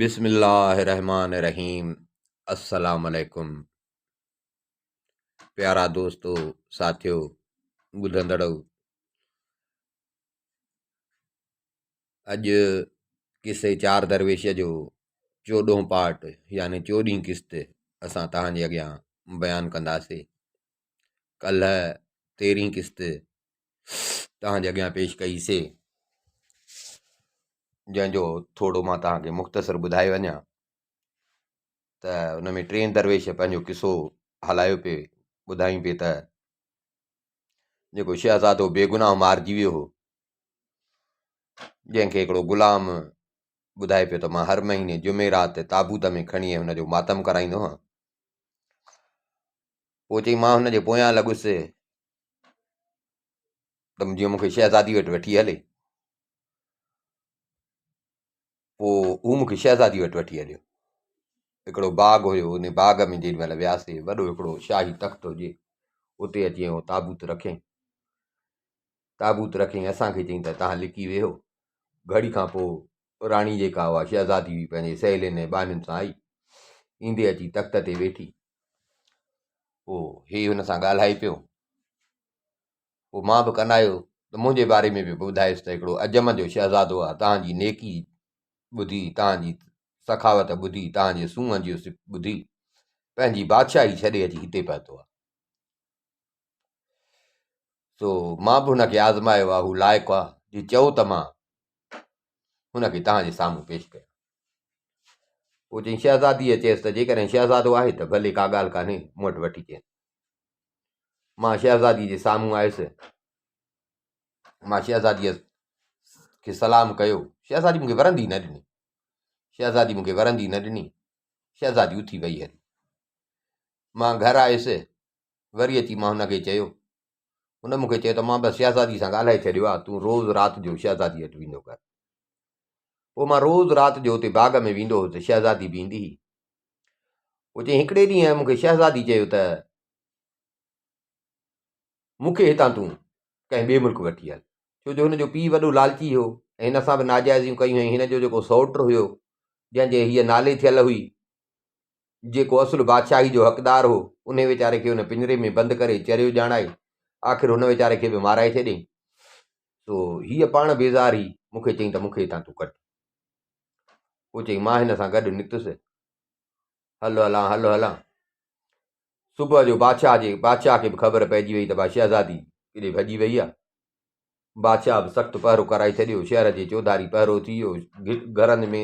بسم الله الرحمن الرحيم السلام عليڪم پيارا دوستو ساٿيو ٻڌندڙو اڄ قصي چار درويش جو چوڏهون پارٽ يعني چوڏهين قسط اسان توهان جي اڳيان بيان ڪنداسي ڪلهه تيرهين قسط توهان جي اڳيان پيش ڪئي سي جنهن جو ٿورو مان توهان کي مختصر ٻڌائي وڃان ته ان ۾ ٽئين درويش پنهنجو قصو هلايو پئي ٻڌائين پئي ته جيڪو شهزادو بيگناهه مارجي ويو هو جنهن کي هڪڙو غلام ٻڌائي پيو ته مان هر مهيني جمعي رات تابوت ۾ کڻي هن جو ماتم ڪرائيندو هان پوء چئي مان هن جي پويان لڳس ته جيئن مون کي شهزادي وٽ وٺي هلي پوء هو مون کي شهزادي وٽ وٺي هليو. هڪڙو باغ هيو، ان باغ ۾ جيڏي مهل وياسي، وڏو هڪڙو شاهي تخت هجي، اتي اچي هو تابوت رکيائين. تابوت رکيائين، اسان کي چيائين ته توهان لڪي ويهو. گهڙي کان پوء راڻي جيڪا اها شهزادي هئي، پنهنجي سهيلين ۽ ٻانهين سان آئي. ايندي اچي تخت تي ويٺي. پوء هي هن سان ڳالهائي پيو. پوء مان به ڪنايو ته منهنجي باري ۾ به ٻڌايس ته هڪڙو عجم جو شهزادو آ، توهان جي نيڪي ٻڌي، توهان جي سخاوت ٻڌي، توهان جي سونهن جو ٻڌي، پنهنجي بادشاهي ڇڏي اچي هتي پهتو آ. سو مان به هن کي آزمايو آ، هو لائق آ، جي چئو ته مان هن کي توهان جي سامهون پيش ڪيان. پوء چيائين شهزاديء چيس ته جيڪڏهن شهزادو آهي ته ڀلي ڪا ڳالهه ڪانهي، مون وٽ وٺي چين. مان شهزادي جي سامهون آيس. مان شهزاديء کي سلام ڪيو. شهزادي مون کي ورندي نه ڏني. شهزادي مون کي ورندي نه ڏني. شهزادي اٿي وئي هلي. مان گهر آيس. وري اچي مان هن کي چيو. هن مون کي چيو ته مان بس شهزادي سان ڳالهائي ڇڏيو آهي. تون روز رات جو شهزادي وٽ ويندو ڪر. پوء مان روز رات جو اتي باغ ۾ ويندو هوس. شهزادي به ايندي هئي. پوء چيائين هڪڙي ڏينهن مون کي شهزادي چيو ته مون کي هتان تون ڪنهن ٻئي ملڪ وٺي هل ڇو جو هن جو پيء وڏو لالچي هو ۽ هن سان به ناجائزيون ڪيون هيائين هن جو جيڪو سئوٽ هيو جنهن جي هيء نالي ٿيل هئي جيڪو اصل بادشاهي جو حقدار هو انهي ويچاري کي هن پڃري ۾ بند ڪري چريو ڄاڻائي آخر هن ويچاري کي به مارائي ڇڏيائين سو هيء پاڻ بيزار هئي مون کي چيائين ته مون کي هتان تون ڪڍ پوء چيائين مان هن سان گڏ نڪتس هل هلان هل هلان. صبح جو بادشاهه جي بادشاهه کي به خبر پئجي وئي ته ڀا شهزادي ڪيڏي ڀڄي وئي آ. بادشاهه به سخت پهرو ڪرائي ڇڏيو. شهر جي چوڌاري پهرو ٿي ويو. گهرن ۾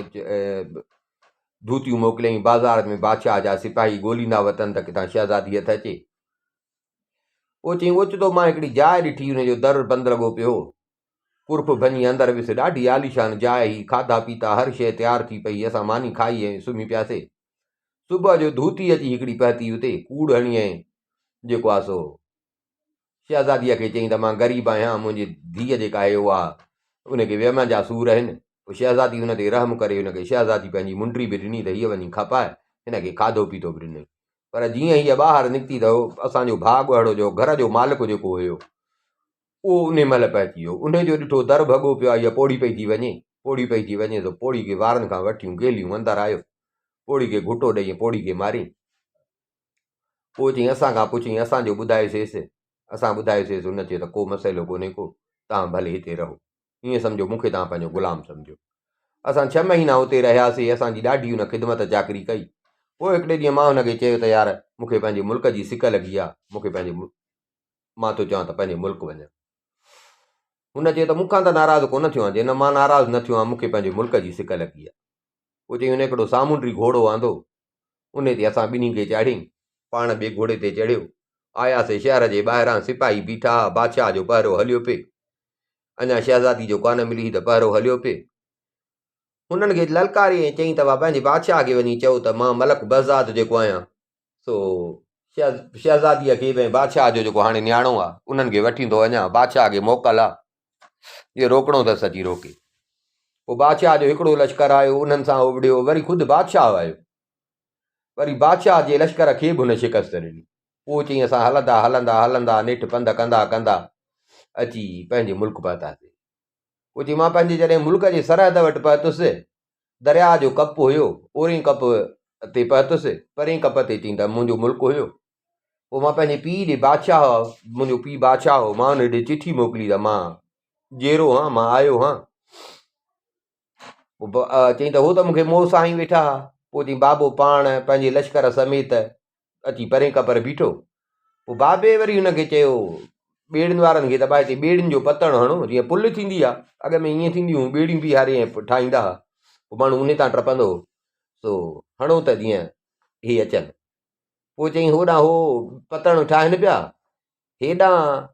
ڌوتيون موڪليائين. بازار ۾ بادشاهه جا سپاهي ڳوليندا وتن ته ڪٿان شهزادي هٿ اچي. پوء چيائين اوچتو مان هڪڙي جاء ڏٺي ان جو در بند لڳو پيو هو. قرف ڀڃي اندر ويس. ڏاڍي عاليشان جاء هئي. کاڌا پيتا هر شيء تيار ٿي پئي. اسان ماني کائي ۽ سمهي پياسي. صبح جو ڌوتي اچي هڪڙي پهتي اتي. ڪوڙ هڻي ۽ جيڪو آ سو شهزاديء کي چيائين ته مان غريب آهيان، منهنجي ڌيء جيڪا آهي اها ان کي ويم جا سور آهن. پوء شهزادي هن تي رحم ڪري هن کي شهزادي پنهنجي منڊي به ڏني ته هيء وڃي کپاء. هن کي کاڌو پيتو به ڏنائين. پر جيئن هيء ٻاهر نڪتي ته اسان جو ڀاڳ اهڙو جو گهر جو مالڪ جيڪو هيو اهو انهي مهل پهچي ويو. انهي جو ڏٺو در ڀڳو پيو آهي، هيء پوڙهي پئي ٿي وڃي، پوڙهي پئي ٿي وڃي، سو پوڙهي کي وارن کان وٺيون گهليون اندر آيو. پوڙهي کي گهٽو ڏئي ۽ پوڙهي کي مارين. پوء چيائين اسان کان پڇيائين، اسان جو ٻڌايوسيس، اسان ٻڌايوسيس، هن چيو ته ڪو مسئلو ڪونهي ڪو، توهان ڀلي هتي رهو. ائين سمجهو مون کي توهان پنهنجو غلام سمجهو. اسان ڇهه مهينا اتي رهياسين، اسان جي ڏاڍي هن خدمت چاڪري ڪئي. پوء هڪڙي ڏينهن مان هن کي چيو ته يار مون کي پنهنجي ملڪ جي سڪ لڳي آ، مون کي پنهنجي مان ٿو چوان ته پنهنجي ملڪ وڃان. هن چيو ته مون کان ته ناراض ڪونه ٿيو آهين؟ چيائين نه مان ناراض نه ٿيو آهيان، مون کي پنهنجي ملڪ جي سڪ لڳي آهي. پوء چيائين هن هڪڙو سامونڊي گهوڙو آندو، انهي تي اسان ٻنهي کي چاڙهيائين، پاڻ ٻئي گهوڙي تي چڙهيو. آياسي شهر جي ٻاهران سپاهي بيٺا ها، بادشاهه جو پهرو هليو پئي. اڃا شهزادي جو ڪانه ملي هئي ته پهرو هليو پئي. هنن کي للڪاري ۽ چيائين ته پنهنجي بادشاهه کي وڃي چئو ته مان ملڪ بهزاد جيڪو آهيان، سو شهزاديء کي به ۽ بادشاهه جو جيڪو هاڻي نياڻو آ، انهن کي وٺي ٿو وڃان. بادشاهه کي موڪل آ، جي روڪڻو اٿس اچي روڪي. پوء بادشاهه جو هڪڙو لشڪر آيو، انهن سان هو وڙهيو. وري خود بادشاهه آيو. وري بادشاهه جي لشڪر کي به هن شڪست ڏني. پوء چيائين اسان هلندا هلندا هلندا نيٺ پنڌ ڪندا ڪندا اچي پنهنجي ملڪ پهتاسين. پوء چيائين مان پنهنجي جڏهن ملڪ جي سرحد وٽ پهتس درياء جو ڪپ هيو، اورئين ڪپ تي پهتس، پرئين ڪپ تي چئين ته منهنجو ملڪ هيو. پوء مان پنهنجي پيء ڏي بادشاهه، منهنجو پيء بادشاهه هو، مان ان ڏي چٺي موڪلي ته مان جيئرو هان، مان آيو هان. پوء چئين ته هو ته مون کي موهه سان ئي ويٺا ها. پوء چئين بابو پاڻ پنهنجي لشڪر سميت اچي پرين ڪپر بيٺو. پوء بابي وري هن کي چيو، ٻيڙين وارن کي ته ڀاء هتي ٻيڙين جو پتڻ هڻو، جيئن پل ٿيندي آ، اڳ ۾ ائين ٿينديون هيون، ٻيڙيون بيهاري ۽ ٺاهيندا ها، پوء ماڻهو انهي تان ٽپندو هو، سو هڻو ته جيئن هي اچن. پوء چيائين هوڏانهن هو پتڻ ٺاهن پيا، هيڏانهن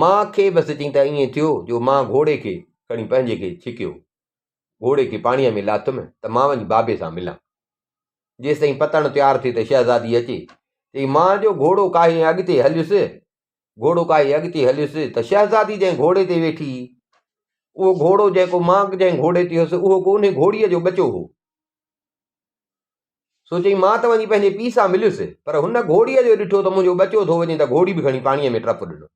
مان کي بس چيائين ته ائين ٿيو جو مان گهوڙي کي کڻي پنهنجي کي ڇڪيو، گهوڙي کي پاڻيء ۾ لاٿم ته مان وڃي بابي سان ملان. جيستائين پتڻ تيار ٿئي ته شهزادي اچي. چئي، مان جو گهوڙو ڪاهي ۽ اڳتي هليس، گهوڙو ڪاهي اڳتي هليس ته شهزادي جنهن گهوڙي تي ويٺي هئي، اهو گهوڙو جيڪو مان جنهن گهوڙي تي هيس، اهو ڪو انهي گهوڙيء جو ٻچو هو. سو چئي، مان ته وڃي پنهنجي پيء سان مليس، پر هن گهوڙيء جو ڏٺو ته منهنجو ٻچو ٿو وڃي ته گهوڙي به کڻي پاڻيء ۾ ٽپ ڏنو.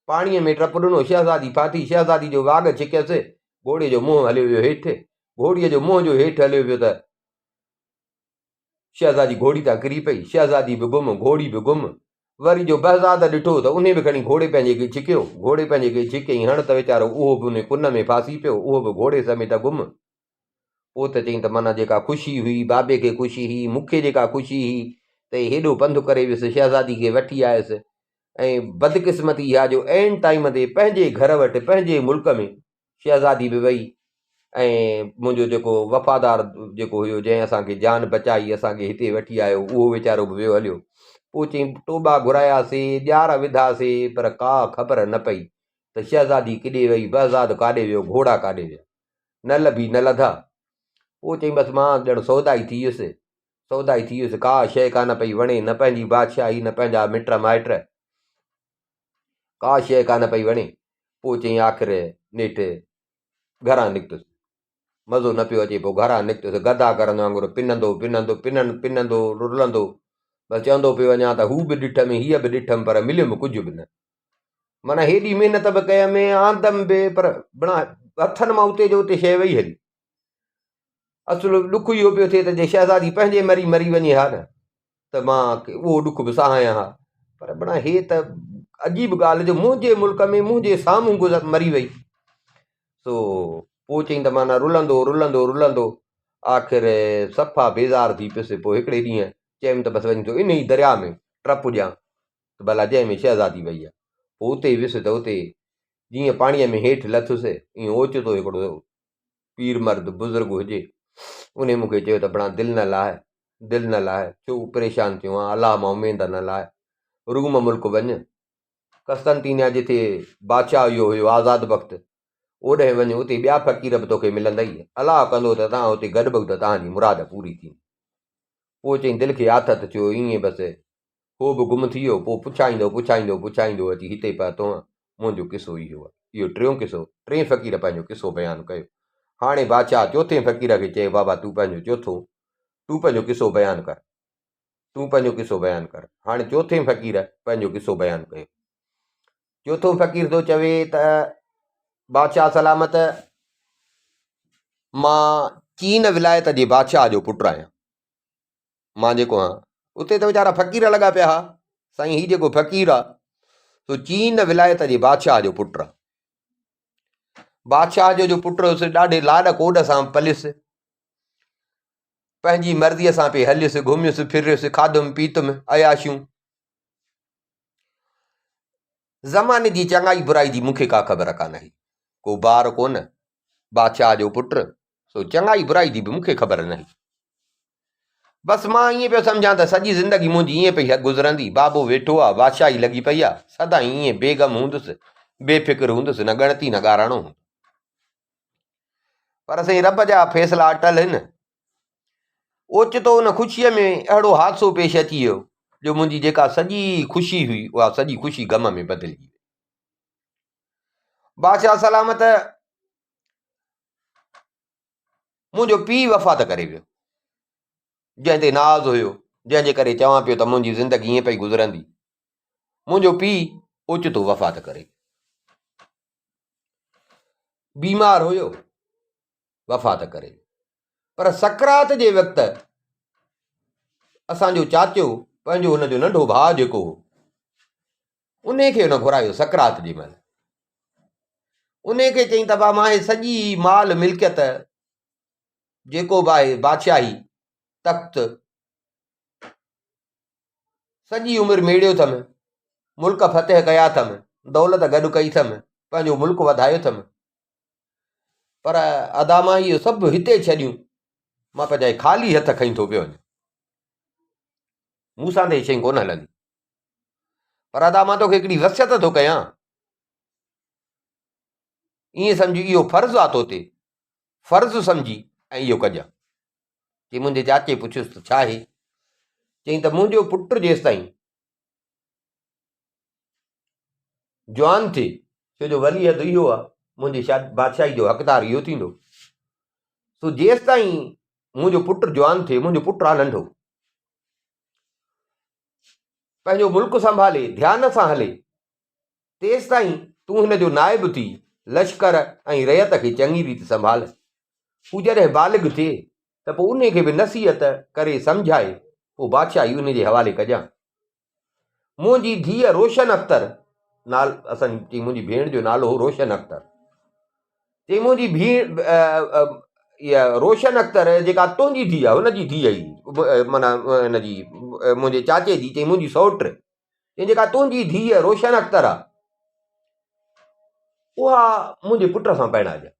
پاڻيء ۾ ٽپ ڏنو، شهزادي ڦاٿي، شهزادي جو واڳ ڇڪيس، گهوڙي جو منهن هليو ويو هيٺ، گهوڙيء جو منهن جو هيٺ هليو ويو ته شهزادي گهوڙي تان ڪري پئي، شهزادي به گم، گهوڙي به گم. وري جو بهزاد ڏٺو ته انهي به کڻي گهوڙي پنهنجي کي ڇڪيو، گهوڙي پنهنجي کي ڇڪيائين، هڻ ته ويچارو اهو به انهي ڪن ۾ ڦاسي پيو، اهو به گهوڙي سميت گم. پوء ته چئين ته معنيٰ جيڪا خوشي هئي، بابي کي خوشي هئي، مون کي جيڪا خوشي هئي ته هيڏو پنڌ ڪري ويس، شهزادي کي وٺي آيس ۽ بدقسمتي اها جو عين ٽائيم تي پنهنجي گهر وٽ، پنهنجي ملڪ ۾ شهزادي به وئي ۽ منهنجو جيڪو وفادار جيڪو هيو، جنهن اسان کي جان بچائي، اسان کي هتي وٺي آيو، اهو ويچارو به ويو هليو. پوء چئين ٽوٻا گهراياسي، ڄار وڌاسي، پر ڪا خبر نه پئي ته شهزادي ڪيڏي وئي، بهزاد ڪاڏي ويو، گهوڙا ڪاڏي ويا. نه لڀي نه لڌا. پوء چيائين بس مان ڄڻ سودائي ٿي ويس، سودائي ٿي ويس، ڪا شيء ڪانه پئي وڻي، نه پنهنجي بادشاهي، نه پنهنجا مٽ مائٽ، ڪا شيء ڪانه پئي وڻي. پوء چيائين آخر نيٺ گهران نڪتس. مزو نه پيو اچي، پوء گهران نڪتس، گدا ڪرن وانگر پنندو پنندو پنن پنندو رلندو، بس چوندو پيو وڃان ته هو به ڏٺم، هيء به ڏٺم، پر مليم ڪجهه به نه. معنيٰ هيڏي محنت به ڪيم، آندم به، پر بنا هٿن مان اتي جو اتي شيء وئي هلي. اصل ڏک اهو پيو ٿئي ته جي شهزادي پنهنجي مري مري وڃي ها نه ته مان اهو ڏک به سهايان ها، پر بنا هي ته عجيب ڳالهه جو منهنجي ملڪ ۾ منهنجي سامهون گذر مري وئي. سو پوء چئين ته معنيٰ رلندو رلندو رلندو آخر صفا بيزار ٿي پيس. پوء هڪڙي ڏينهن چيم ته بس وڃي ٿو انهي درياء ۾ ٽپ ڏيان ته ڀلا جنهن ۾ شهزادي وئي آهي. پوء اتي ويس ته اتي جيئن پاڻيء ۾ هيٺ لٿس، ائين اوچتو هڪڙو پير مرد بزرگ هجي، انهي مون کي چيو ته بڻا دل نه لاهه، دل نه لاهه، ڇو پريشان ٿيو آن، الله مان اميد نه لاهه، روم ملڪ وڃ، قسطنطينيا جتي بادشاهه اهو هيو آزاد بخت، اوڏهين وڃ، اتي ٻيا فقير به توکي ملندئي، الله ڪندو ته توهان اتي گڏبؤ ته توهان جي مراد پوري ٿيندي. پوء چئين دل کي آٿت ٿيو، ائين بس هو به گم ٿي ويو، پوء پڇائيندو پڇائيندو پڇائيندو اچي هتي پهتو هان. منهنجو قصو اهو آهي. اهو ٽيون قصو، ٽئين فقير پنهنجو قصو بيان ڪيو. هاڻي بادشاهه چوٿين فقير کي چيو، بابا تون پنهنجو چوٿون، تون پنهنجو قصو بيان ڪر. تون پنهنجو قصو بيان ڪر. هاڻي چوٿين فقير پنهنجو قصو بيان ڪيو. چوٿون فقير ٿو چوي ته بادشاهه سلامت، مان چين ولايت جي بادشاهه جو پٽ آهيان. مان جيڪو هان اتي ته ويچارا فقير لڳا پيا ها. سائين هي جيڪو فقير آ سو چين ولايت جي بادشاهه جو پٽ آ. بادشاهه جو جو پٽ هيس ڏاڍي لاڏ ڪوڏ سان پليس، پنهنجي مرضيء سان پئي هليس، گهميس ڦريس، کاڌم پيتم، عياشيون. زماني جي چڱائي برائي جي مون کي ڪا خبر ڪانه هئي. ڪو بار ڪونه، بادشاهه جو پٽ، سو چڱائي برائي جي به مون کي خبر نه هئي. بس مان ائين پيو سمجهان ته سڄي زندگي منهنجي ائين پئي گذرندي، بابو ويٺو آ، بادشاهي لڳي پئي آ، سدائين ائين بي غم هوندس، بي فڪر هوندس، نه ڳڻتي نه ڳاراڻو هوندو. پر سائين رب جا فيصلا اٽل هن. اوچتو ان خوشيء ۾ اهڙو حادثو پيش اچي ويو جو منهنجي جيڪا سڄي خوشي هئي اها سڄي خوشي غم ۾ بدلجي وئي. بادشاهه سلامت منهنجو پيء وفات ڪري ويو، جنهن تي ناز هيو، جنهن جي ڪري چوان پيو ته منهنجي زندگي ائين پئي گذرندي. منهنجو پيء اوچتو وفات ڪري ويو. بيمار هيو، وفات ڪري ويو. پر سڪرات جي وقت اسان جو چاچو پنهنجو هن جو ننڍو ڀاء جيڪو هو انهي کي هن گهرايو سڪرات جي مهل انهي کي چئين ته ڀاء مان هي سڄي مال ملڪيت جيڪو به آهي بادشاهي تخت سڄي عمر ميڙيو اٿم، ملڪ فتح ڪيا اٿم، دولت گڏ ڪئي اٿم، پنهنجو ملڪ وڌايو اٿم، پر ادا مان اهو سڀ هتي ڇڏيون، مان پنهنجا هي خالي هٿ کڻي ٿو پيو وڃان. مون سان ته هي شيون ڪونه هلنديون. پر ادا مان توکي هڪڙي وصيت ٿو ڪيان، ائين سمجهه اهو فرض آ تو تي، فرض سمجهي ۽ اهو ڪجان. چي منهنجي چاچي پڇيس ته ڇا آهي؟ چيائين ته منهنجو پٽ جيستائين جوان ٿئي، ڇو جو ولي عهد اهو آهي، منهنجي بادشاهي جو حقدار اهو ٿيندو. سو جيستائين منهنجو پٽ جوان ٿئي، منهنجو پٽ آهي ننڍو، پنهنجو ملڪ سنڀالي، ڌيان سان هلي، تيستائين تون هن جو نائب ٿي لشڪر ۽ رعيت کي چڱي ريت سنڀال. هو جڏهن بالغ ٿئي ته پوء انهي کي به نصيحت ڪري سمجهائي پوء بادشاهي انهي جي حوالي ڪجان. منهنجي ڌيء روشن اختر، نال اسان جي منهنجي ڀيڻ جو نالو هو روشن اختر. چي منهنجي ڀيڻ اها روشن اختر جيڪا تنهنجي ڌيء آهي هن جي ڌيء هئي معنيٰ هن جي منهنجي چاچي جي چي منهنجي سئوٽ چي جيڪا تنهنجي ڌيء روشن اختر آ اها منهنجي پٽ سان پرڻائجان.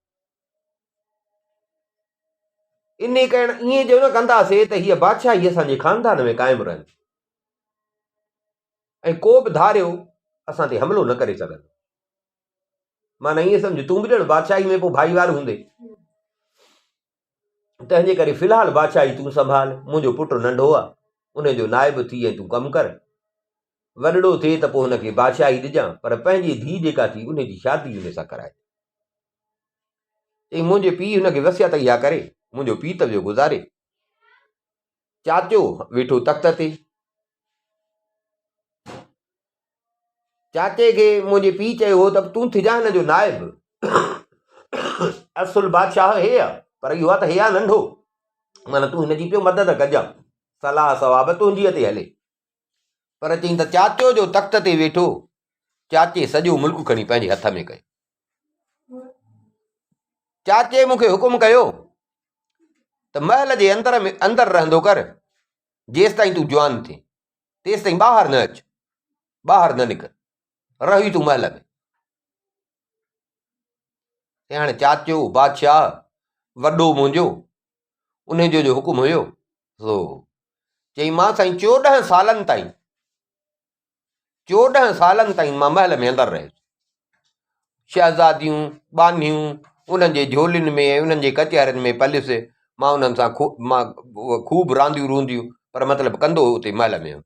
انهي ڪرڻ ائين جو نه ڪنداسي ته هيء بادشاهي اسان جي خاندان ۾ قائم رهندي ۽ ڪو به ڌاريو اسان تي حملو نه ڪري سگهندو. معنيٰ ائين سمجهه تون به ڄڻ بادشاهي ۾ پوء ڀائيوار هوندين. تنهن جي ڪري في الحال بادشاهي تون سنڀال، منهنجو پٽ ننڍو آ، انهي جو نائب ٿي ۽ تون ڪم ڪر. وڏڙو ٿئي ته پوء هن کي بادشاهي ڏجان، پر پنهنجي ڌيء جيڪا ٿي انهي جي شادي انهي سان ڪرائج. چيائين، منهنجي پيء هن کي وصيت اها ڪري، منهنجو پيء ته ويو گذاري. چاچو ويٺو تخت تي. چاچي کي منهنجي پيء چيو هو ته تون ٿجان هن جو نائب. اصل بادشاهه هي آ، پر اهو آ ته هي آ ننڍو، معنيٰ تون هن جي پيو مدد ڪجان، صلاح ثواب تنهنجيء تي هلي. پر چيائين ته چاچو جو تخت تي ويٺو، چاچي سڄو ملڪ کڻي پنهنجي هٿ ۾ ڪيو. چاچي مون کي حڪم ڪيو ته محل جي اندر ۾ اندر رهندو ڪر، جيستائين تون جوان ٿئين، تيستائين ٻاهر نه اچ، ٻاهر نه نڪر، رهي تون محل ۾. هاڻي چاچو بادشاهه وڏو منهنجو، انهي جو جو حڪم هيو سو چيائين مان سائين 14 سالن تائين 14 سالن تائين مان محل ۾ اندر رهيس. شهزاديون، ٻانهيون انهن جي جهولين ۾ ۽ انهن جي ڪچهرين ۾ پليس. مان انهن سان مان خوب رانديون رونديون پر مطلب ڪندو اتي محل ۾ هيم.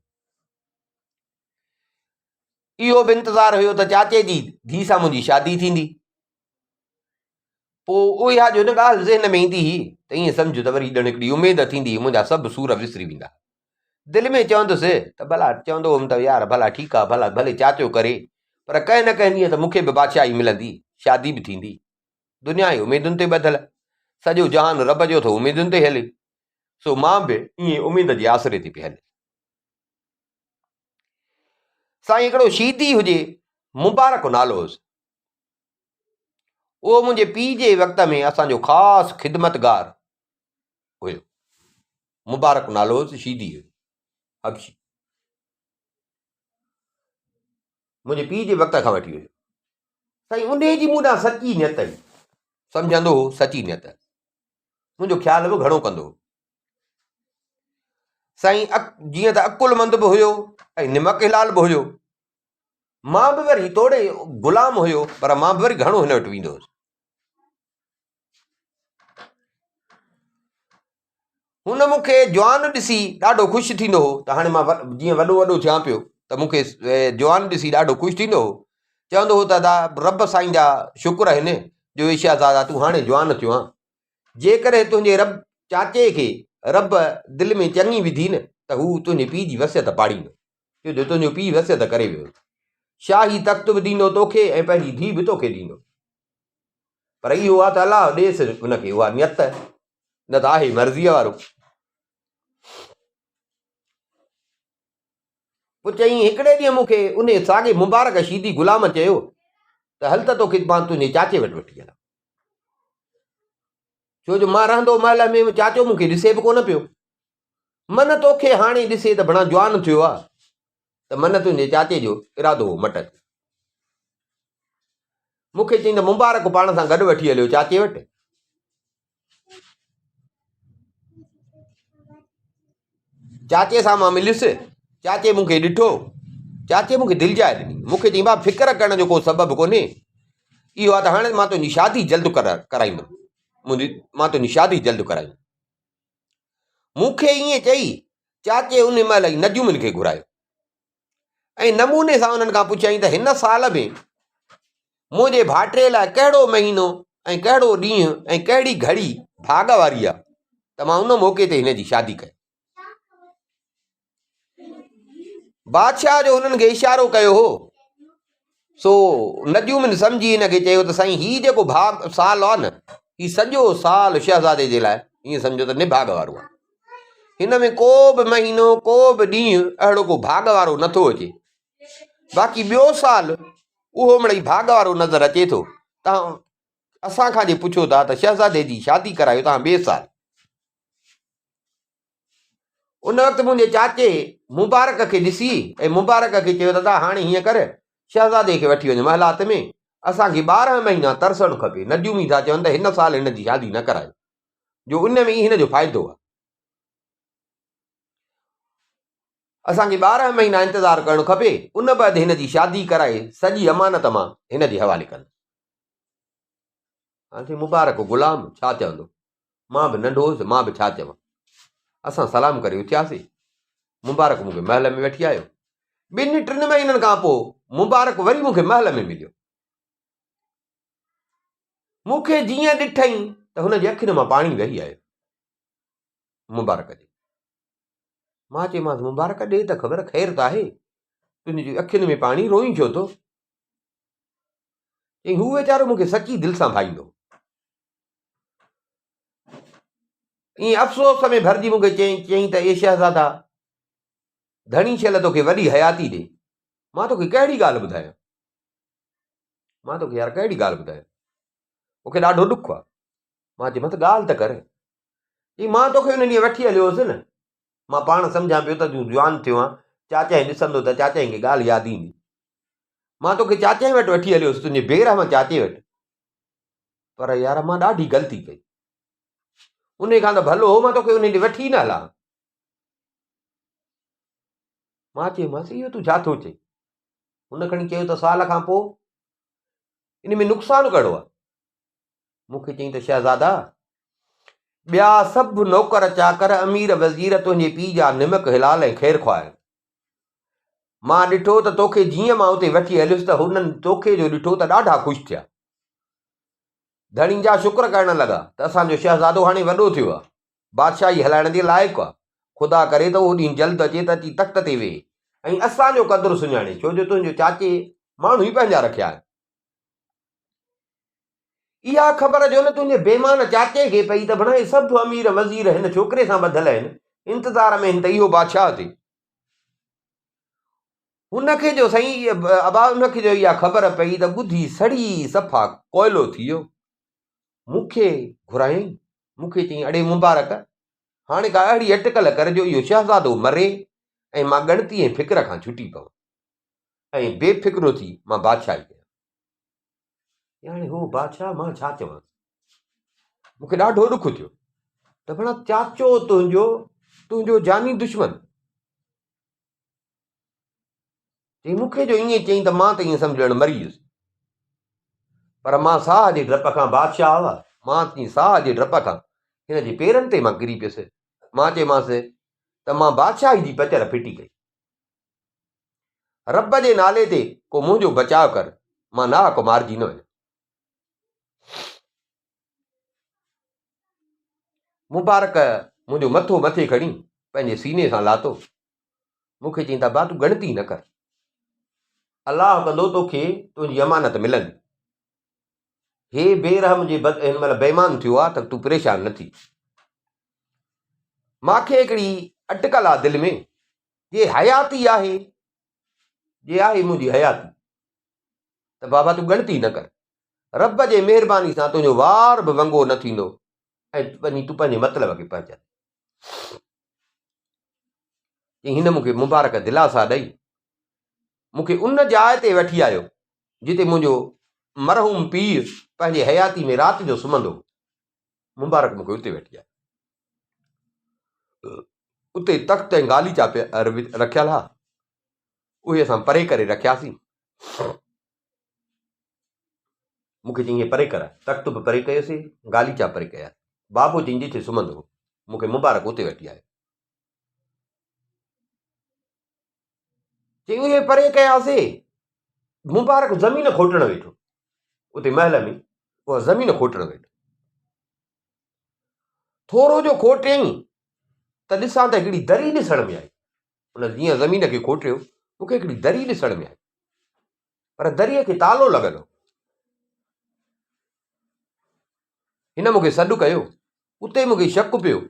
اهو به انتظار هيو ته چاچي جي ڌيء سان منهنجي شادي ٿيندي. پوء اها جو نه ڳالهه ذهن ۾ ايندي هئي ته ائين سمجهه ته وري ڄڻ هڪڙي اميد ٿيندي هئي، منهنجا سڀ سور وسري ويندا. دل ۾ چوندس ته ڀلا چوندو هوم ته يار ڀلا ٺيڪ آ ڀلا ڀلي چاچو ڪري پر ڪنهن نه ڪنهن ڏينهن ته مون کي به بادشاهي ملندي، شادي به ٿيندي. دنيا آهي اميدن تي ٻڌل. سڄو جهان رب جو ٿو اميدن تي هلي. سو مان به ائين اميد جي آسري تي پئي هليس. سائين هڪڙو شيدي هجي، مبارڪ نالو هوس. اهو منهنجي پيء جي وقت ۾ اسان جو خاص خدمتگار هيو. مبارڪ نالو هوس، شيدي هيو، حبشي. منهنجي پيء جي وقت کان وٺي هيو. سائين انهيء جي مون ڏانهن سچي نيت هئي. سمجهندو هو سچي نيت. منهنجو خيال به گهڻو ڪندو هو. سائين جيئن ته عقلمند به هيو ۽ نمڪ حلال به هيو. مان به وري توڙي غلام هيو پر مان به وري گهڻو هن وٽ ويندو هوس. هن مون کي جوان ڏسي ڏاڍو خوش ٿيندو هو ته هاڻي مان جيئن وڏو وڏو ٿيان پيو ته مون کي جوان ڏسي ڏاڍو خوش ٿيندو هو. چوندو هو ته ادا رب سائين جا شڪر آهن جو اي شهزادا تون هاڻي جوان ٿيو آن. جيڪڏهن تنهنجي رب چاچي کي رب دل ۾ چڱي وڌي نه ته هو تنهنجي پيء جي وصيت پاڙيندو. ڇو جو تنهنجو پيء وصيت ڪري ويو. شاهي تخت به ڏيندو توکي ۽ پنهنجي ڌيء به توکي ڏيندو. پر اهو آ ته الله ڏيس ان کي اها نيت. نه ته آهي مرضيء وارو. پوء چيائين، هڪڙي ڏينهن مون کي انهيء ساڳئي مبارڪ شيدي غلام چيو ته هل ته توکي مان تنهنجي چاچي وٽ وٺي هلان. ڇو جو مان رهندو محل ۾ چاچو مون کي ڏسي به ڪونه پيو. من توکي هاڻي ڏسي ته بڻا جوان ٿيو آ ته من تنهنجي چاچي جو ارادو هو مٽ اچي. مون کي چيائين ته مبارڪ پاڻ سان گڏ وٺي هليو چاچي وٽ. چاچي سان مان مليس، چاچي مون کي ڏٺو، چاچي مون کي دلجاء ڏني، مون کي چيائين بابا فڪر ڪرڻ جو ڪو سبب ڪونهي، اهو آ ته هاڻي مان تنهنجي شادي جلد ڪرائيندم، منهنجي مان تنهنجي شادي جلد ڪرائيندم. مون کي ائين چئي چاچي ان مهل ئي نجومين کي گهرايو ۽ نموني سان انهن کان پڇيائين ته هن سال ۾ منهنجي ڀائٽي لاء ڪهڙو مهينو ۽ ڪهڙو ڏينهن ۽ ڪهڙي گهڙي ڀاڳ واري آ ته مان ان موقعي تي هن جي شادي ڪيان. بادشاهه جو هنن کي اشارو ڪيو هو، سو نجومين سمجهي هن کي چيو ته سائين هي جيڪو ڀاڳ سال آ نه، هي سڄو سال شهزادي جي لاء ائين سمجهو ته نڀاڳ وارو آ. هن ۾ ڪو به مهينو ڪو به ڏينهن اهڙو ڪو ڀاڳ وارو نٿو اچي. باقي ٻيو سال اهو مڙئي ڀاڳ وارو نظر اچي ٿو. توهان اسان کان جي پڇو ٿا ته شهزادي جي شادي ڪرايو توهان ٻئي سال. ان وقت منهنجي چاچي مبارڪ کي ڏسي ۽ مبارڪ کي چيو دادا هاڻي هيئن ڪر شهزادي کي وٺي وڃ محلات ۾ اسان کي 12 مهينا ترسڻ کپي. نجومي ٿا چون ته هن سال هن جي شادي نه ڪرايو جو ان ۾ ئي هن جو فائدو آهي. اسان کي 12 مهينا انتظار ڪرڻ کپي، ان بعد هن جي شادي ڪرائي سڄي امانت مان هن جي حوالي ڪندس. هاڻ چئي مبارڪ غلام ڇا چوندو؟ مان به ننڍو هوس، مان به ڇا چوان؟ اسان سلام ڪري اٿياسين. مبارڪ مون کي محل ۾ وٺي آيو. ٻن ٽن مهينن کان پوء مبارڪ وري مون کي محل ۾ مليو. مون کي جيئن ڏٺئين ته هن جي اکين مان پاڻي وهي آيو. مبارڪ جي. مان چيومانس مبارڪ ڏي ته خبر خير ته آهي، تنهنجي اکين ۾ پاڻي روئين ڇو ٿو؟ چيائين هو ويچارو مون کي سچي دل سان ڀائيندو هو. ائين افسوس ۾ ڀرجي مون کي چيائين ته اي شهزادا، ڌڻي شل توکي وڏي حياتي ڏي. مان توکي ڪهڙي ڳالهه ٻڌايان؟ مان توکي يار ڪهڙي ڳالهه ٻڌايان؟ مون کي ڏاڍو ڏک آهي. مان چيومانس ته ڳالهه ته ڪر. چيائين مان توکي ان ڏينهن وٺي هليو هوس نه، مان پاڻ سمجهان پيو ته تون جوان ٿيو آن، چاچائين ڏسندو ته چاچائين کي ڳالهه ياد ايندي. مان توکي چاچائين وٽ وٺي هليو هوس، تنهنجي بي رحم چاچي وٽ. پر يار مان ڏاڍي غلطي ڪئي. انهي کان ته ڀلو هو مان توکي انهي ڏي وٺي نه هلان. مان چيومانس اهو تون ڇا ٿو چئين؟ هن کڻي چيو ته سال کان پوء ان ۾ نقصان ڪهڙو آهي؟ مون کي چيائين ته شهزادا! ٻيا سڀ نوڪر چاڪر، امير وزير تنهنجي پيء جا نمڪ حلال ۽ خير خواهه آهن. مان ڏٺو ته توکي جيئن مان اتي وٺي هليس ته هنن توکي جو ڏٺو ته ڏاڍا خوش ٿيا. ڌڻي جا شڪر ڪرڻ لڳا ته اسان جو شهزادو هاڻي وڏو ٿيو آهي، بادشاهي هلائڻ جي لائق آهي. خدا ڪري ته اهو ڏينهن جلد اچي ته اچي تخت تي ويهي ۽ اسان جو قدر سڃاڻي، ڇو جو تنهنجو چاچي ماڻهو ئي پنهنجا رکيا آهن. اها خبر جو نه تنهنجي بيمان چاچي کي پئي ته ڀڻا هي سڀ امير وزير هن ڇوڪري سان ٻڌل آهن، انتظار ۾ آهن ته اهو بادشاهه ٿئي. هن کي جو سائين ابا ان کي جو اها خبر پئي ته ٻڌي سڙي صفا ڪوئلو ٿي ويو. مون کي گهرايائين، مون کي چيائين اڙي مبارڪ! هاڻي ڪا اهڙي اٽڪل ڪر جو اهو شهزادو مري ۽ مان ڳڻتي ۽ فڪر کان ڇٽي پوان ۽ بي فڪرو ٿي مان بادشاهي ڪيان. يعني هو بادشاهه مان ڇا چوانس؟ مون کي ڏاڍو ڏک ٿيو ته ڀلا چاچو تنهنجو تنهنجو جاني دشمن. چئي مون کي جو ائين چئين ته مان ته ائين سمجهه ڄڻ مري ويس. پر مان ساهه جي ڊپ کان بادشاهه هئا، مان چئي ساهه جي ڊپ کان هن جي پيرن تي مان ڪري پيس. مان چيومانس ته مان بادشاهي جي پچر ڦٽي ڪئي. رب جي نالي تي ڪو منهنجو بچاء ڪر، مان ناحق مارجي نه وڃان. مبارڪ منهنجو مٿو مٿي کڻي پنهنجي سيني سان لاتو. مون کي چيائين ته ابا تون ڳڻتي نه ڪر. الله ڪندو توکي تنهنجي امانت ملندي. هي بي رحم جي بد هن مهل بيمان ٿيو آ ته تون پريشان نه ٿي. مان کي هڪڙي اٽڪل آ دل ۾، جي حياتي آهي، جي آهي منهنجي حياتي ته بابا تون ڳڻتي نه ڪر. رب جي مهرباني سان تنهنجو وار به ونگو نه ٿيندو ۽ وڃي تون پنهنجي مطلب کي پهچندين. چيائين هن مون کي مبارڪ دلاسا ڏئي مون کي ان جاء تي وٺي آيو جتي منهنجو مرحوم پيء پنهنجي حياتي ۾ رات جو سمهندو هو. مبارڪ مون کي اتي وٺي آيو. اتي تخت ۽ غاليچا پيا رکيل ها. اهي اسان پري ڪري رکياسين. مون کي چيائين پري ڪر. تخت به پري ڪيوسين، غاليچا پري ڪيا. بابو چيائين جتي سمهندو هو. مون کي مبارڪ اتي وٺي آيو. چيائين اهي پري ڪياسي. مبارڪ زمين کوٽڻ ويٺو. اتي محل ۾ اها زمين کوٽڻ ويٺو. ٿورو جو کوٽيائين ته ڏسان ته هڪڙي دري ڏسڻ ۾ آئي. ان جيئن زمين کي کوٽيو، مون کي هڪڙي دري ڏسڻ ۾ آئي. پر دريء کي تالو لڳل هو. هن مون کي سڏ ڪيو. اتي مون کي شڪ پيو.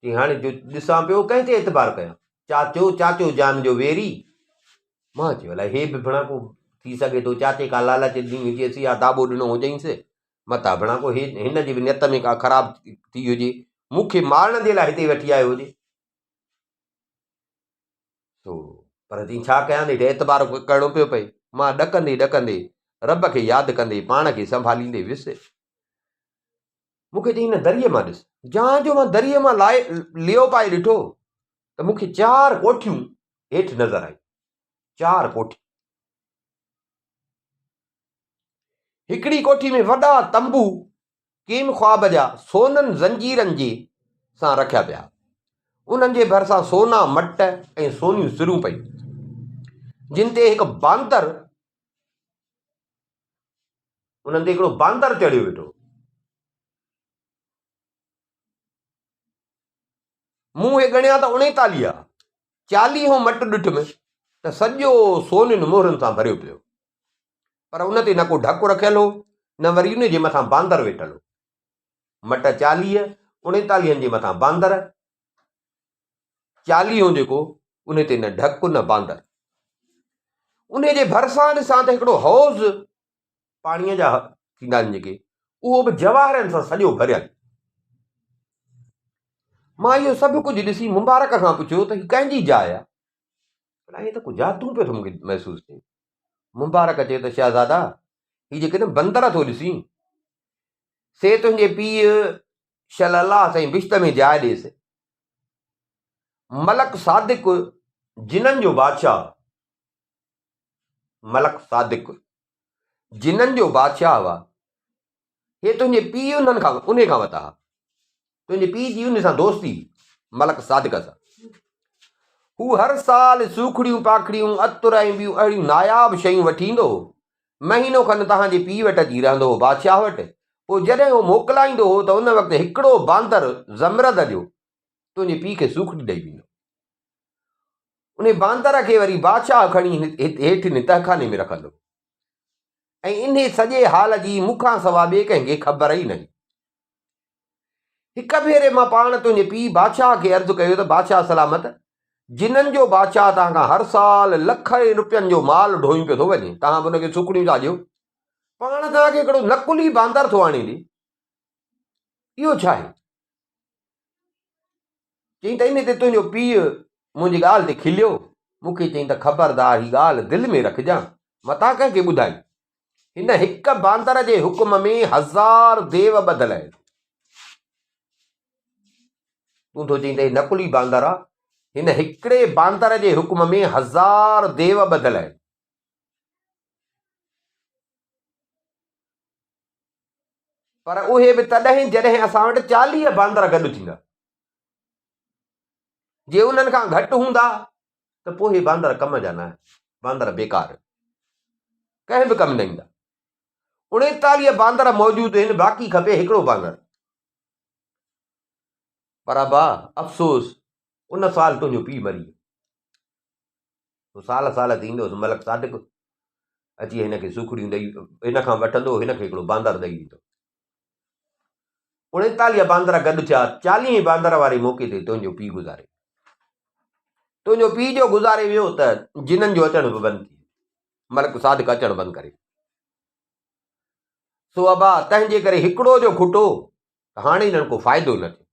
چي هاڻي جو ڏسان پيو ڪنهن تي اعتبار ڪيان؟ چاچو، چاچو جان جو ويري. مان چيو الائي هي به ڀڻا ڪو ٿي سگهي ٿو چاچي ڪا لالچ ڏني هجيس يا داٻو ڏنو هجئينس. متان ڀڻا ڪو هي هن جي به نيت ۾ ڪا خراب ٿي هجي، مون کي مارڻ جي لاء هتي وٺي آيو هجي. سو پر چيائين ڇا ڪيان نيٺ اعتبار ڪرڻو پيو پئي. مان ڏڪندي ڏڪندي رب کي ياد ڪندي پاڻ کي سنڀاليندي ويس. مون کي چيائين هن دريء مان ڏس. جان جو مان دريء مان لائي ليئو پائي ڏٺو ته مون کي چار ڪوٺيون هيٺ نظر آيون. چار ڪوٺيون. هڪڙي ڪوٺي ۾ وڏا تنبو ڪيم خواب جا سونن زنجيرن جي سان رکيا پيا. انهن جي ڀرسان سونا مٽ ۽ سونيون سرون پيون، جن تي هڪ باندر انهن تي هڪڙو باندر چڙهيو ويٺو هو. مون اهي ڳڻيا ته اڻيتاليهه ها. چاليهون مٽ ڏٺم ته سڄو سونين مهرن سان ڀريو پيو هو. پر ان تي نه ڪو ڍڪ رکيل هو، نه وري ان جي مٿان باندر ويٺل هو. مٽ چاليهه، اڻيتاليهن جي مٿان باندر، چاليهون جيڪو ان تي نه ڍڪ نه باندر. ان جي ڀرسان ڏسان ته هڪڙو حوض پاڻيء جا ٿيندا آهن جيڪي، اهو به جواهرن سان سڄو ڀريل. مان اهو سڀ ڪجهه ڏسي مبارڪ کان پڇيو ته هي ڪنهن جي جاء آهي؟ ائين ته ڪو جادو پيو ٿو مون کي محسوس ٿئي. مبارڪ چيو ته شهزادا، هي جيڪي نه بندر ٿو ڏسين، سي تنهنجي پيء شل الله سائين بهشت ۾ جاء ڏيس. ملڪ صادق جنن جو بادشاهه، ملڪ صادق جنن جو بادشاهه هئا، هي تنهنجي پيء انهن کان انهي کان وتا ها. تنهنجي پيء جي انهي سان دوستي هئي، ملڪ صادق سان. هو هر سال سوکڙيون پاکڙيون، عطر ۽ ٻيون اهڙيون ناياب شيون وٺي ايندو هو. مهينو کن توهان جي پيء وٽ اچي رهندو هو بادشاهه وٽ. پوء جڏهن هو موڪلائيندو هو ته ان وقت هڪڙو باندر زمرد جو تنهنجي پيء کي سوکڙي ڏئي ويندو. انهي باندر کي وري بادشاهه کڻي هيٺ هن تهخاني ۾ رکندو ۽ انهي سڄي حال جي مون کان سوا ٻئي ڪنهن کي خبر ئي نه هئي. هڪ ڀيري مان پاڻ تنهنجي پيء بادشاهه کي عرض ڪيو ته بادشاهه سلامت، جنن جو بادشاهه توهان کان هر سال لکين روپين جو مال ڍوئين پيو ٿو وڃي، توهان به ان کي سوکڙيون ٿا ڏيو، پاڻ توهان کي هڪڙو نقلي باندر ٿو آڻي ڏي، اهو ڇا آهي؟ چيائين ته ان تي تنهنجو پيء منهنجي ڳالهه تي کليو، مون کي چيائين ته خبردار هي ڳالهه دل ۾ رکجان، متان ڪنهن کي ٻڌائين. هن هڪ باندر جي حڪم ۾ هزار ديو ٻڌل آهن. تون ٿو چئين ته هي نقلي باندر آ، هن هڪڙي باندر جي حڪم ۾ هزار ديو ٻڌل آهن. پر اهي به تڏهن جڏهن اسان وٽ 40 باندر گڏ ٿيندا. جي انهن کان گهٽ هوندا ته پوء هي باندر ڪم جا نه آهن، باندر بيڪار آهن، ڪنهن به ڪم نه ايندا. 39 باندر موجود آهن، باقي کپي هڪڙو باندر. پر ابا افسوس ان سال تنهنجو پيء مري ويو. سو سال سال تي ايندو هوس ملڪ صادق اچي هن کي سوکڙيون ڏئي هن کان وٺندو هن کي هڪڙو باندر ڏئي ويندو. 39 باندر گڏ ٿيا، چاليهين باندر واري موقعي تي تنهنجو پيء گذاري ويو. تنهنجو پيء جو گذاري ويو ته جنن جو اچڻ به بند ٿي ويو. ملڪ صادق اچڻ بند ڪري ويو. سو ابا تنهن جي ڪري هڪڙو جو کٽو ته هاڻي هنن ڪو فائدو نه ٿيو.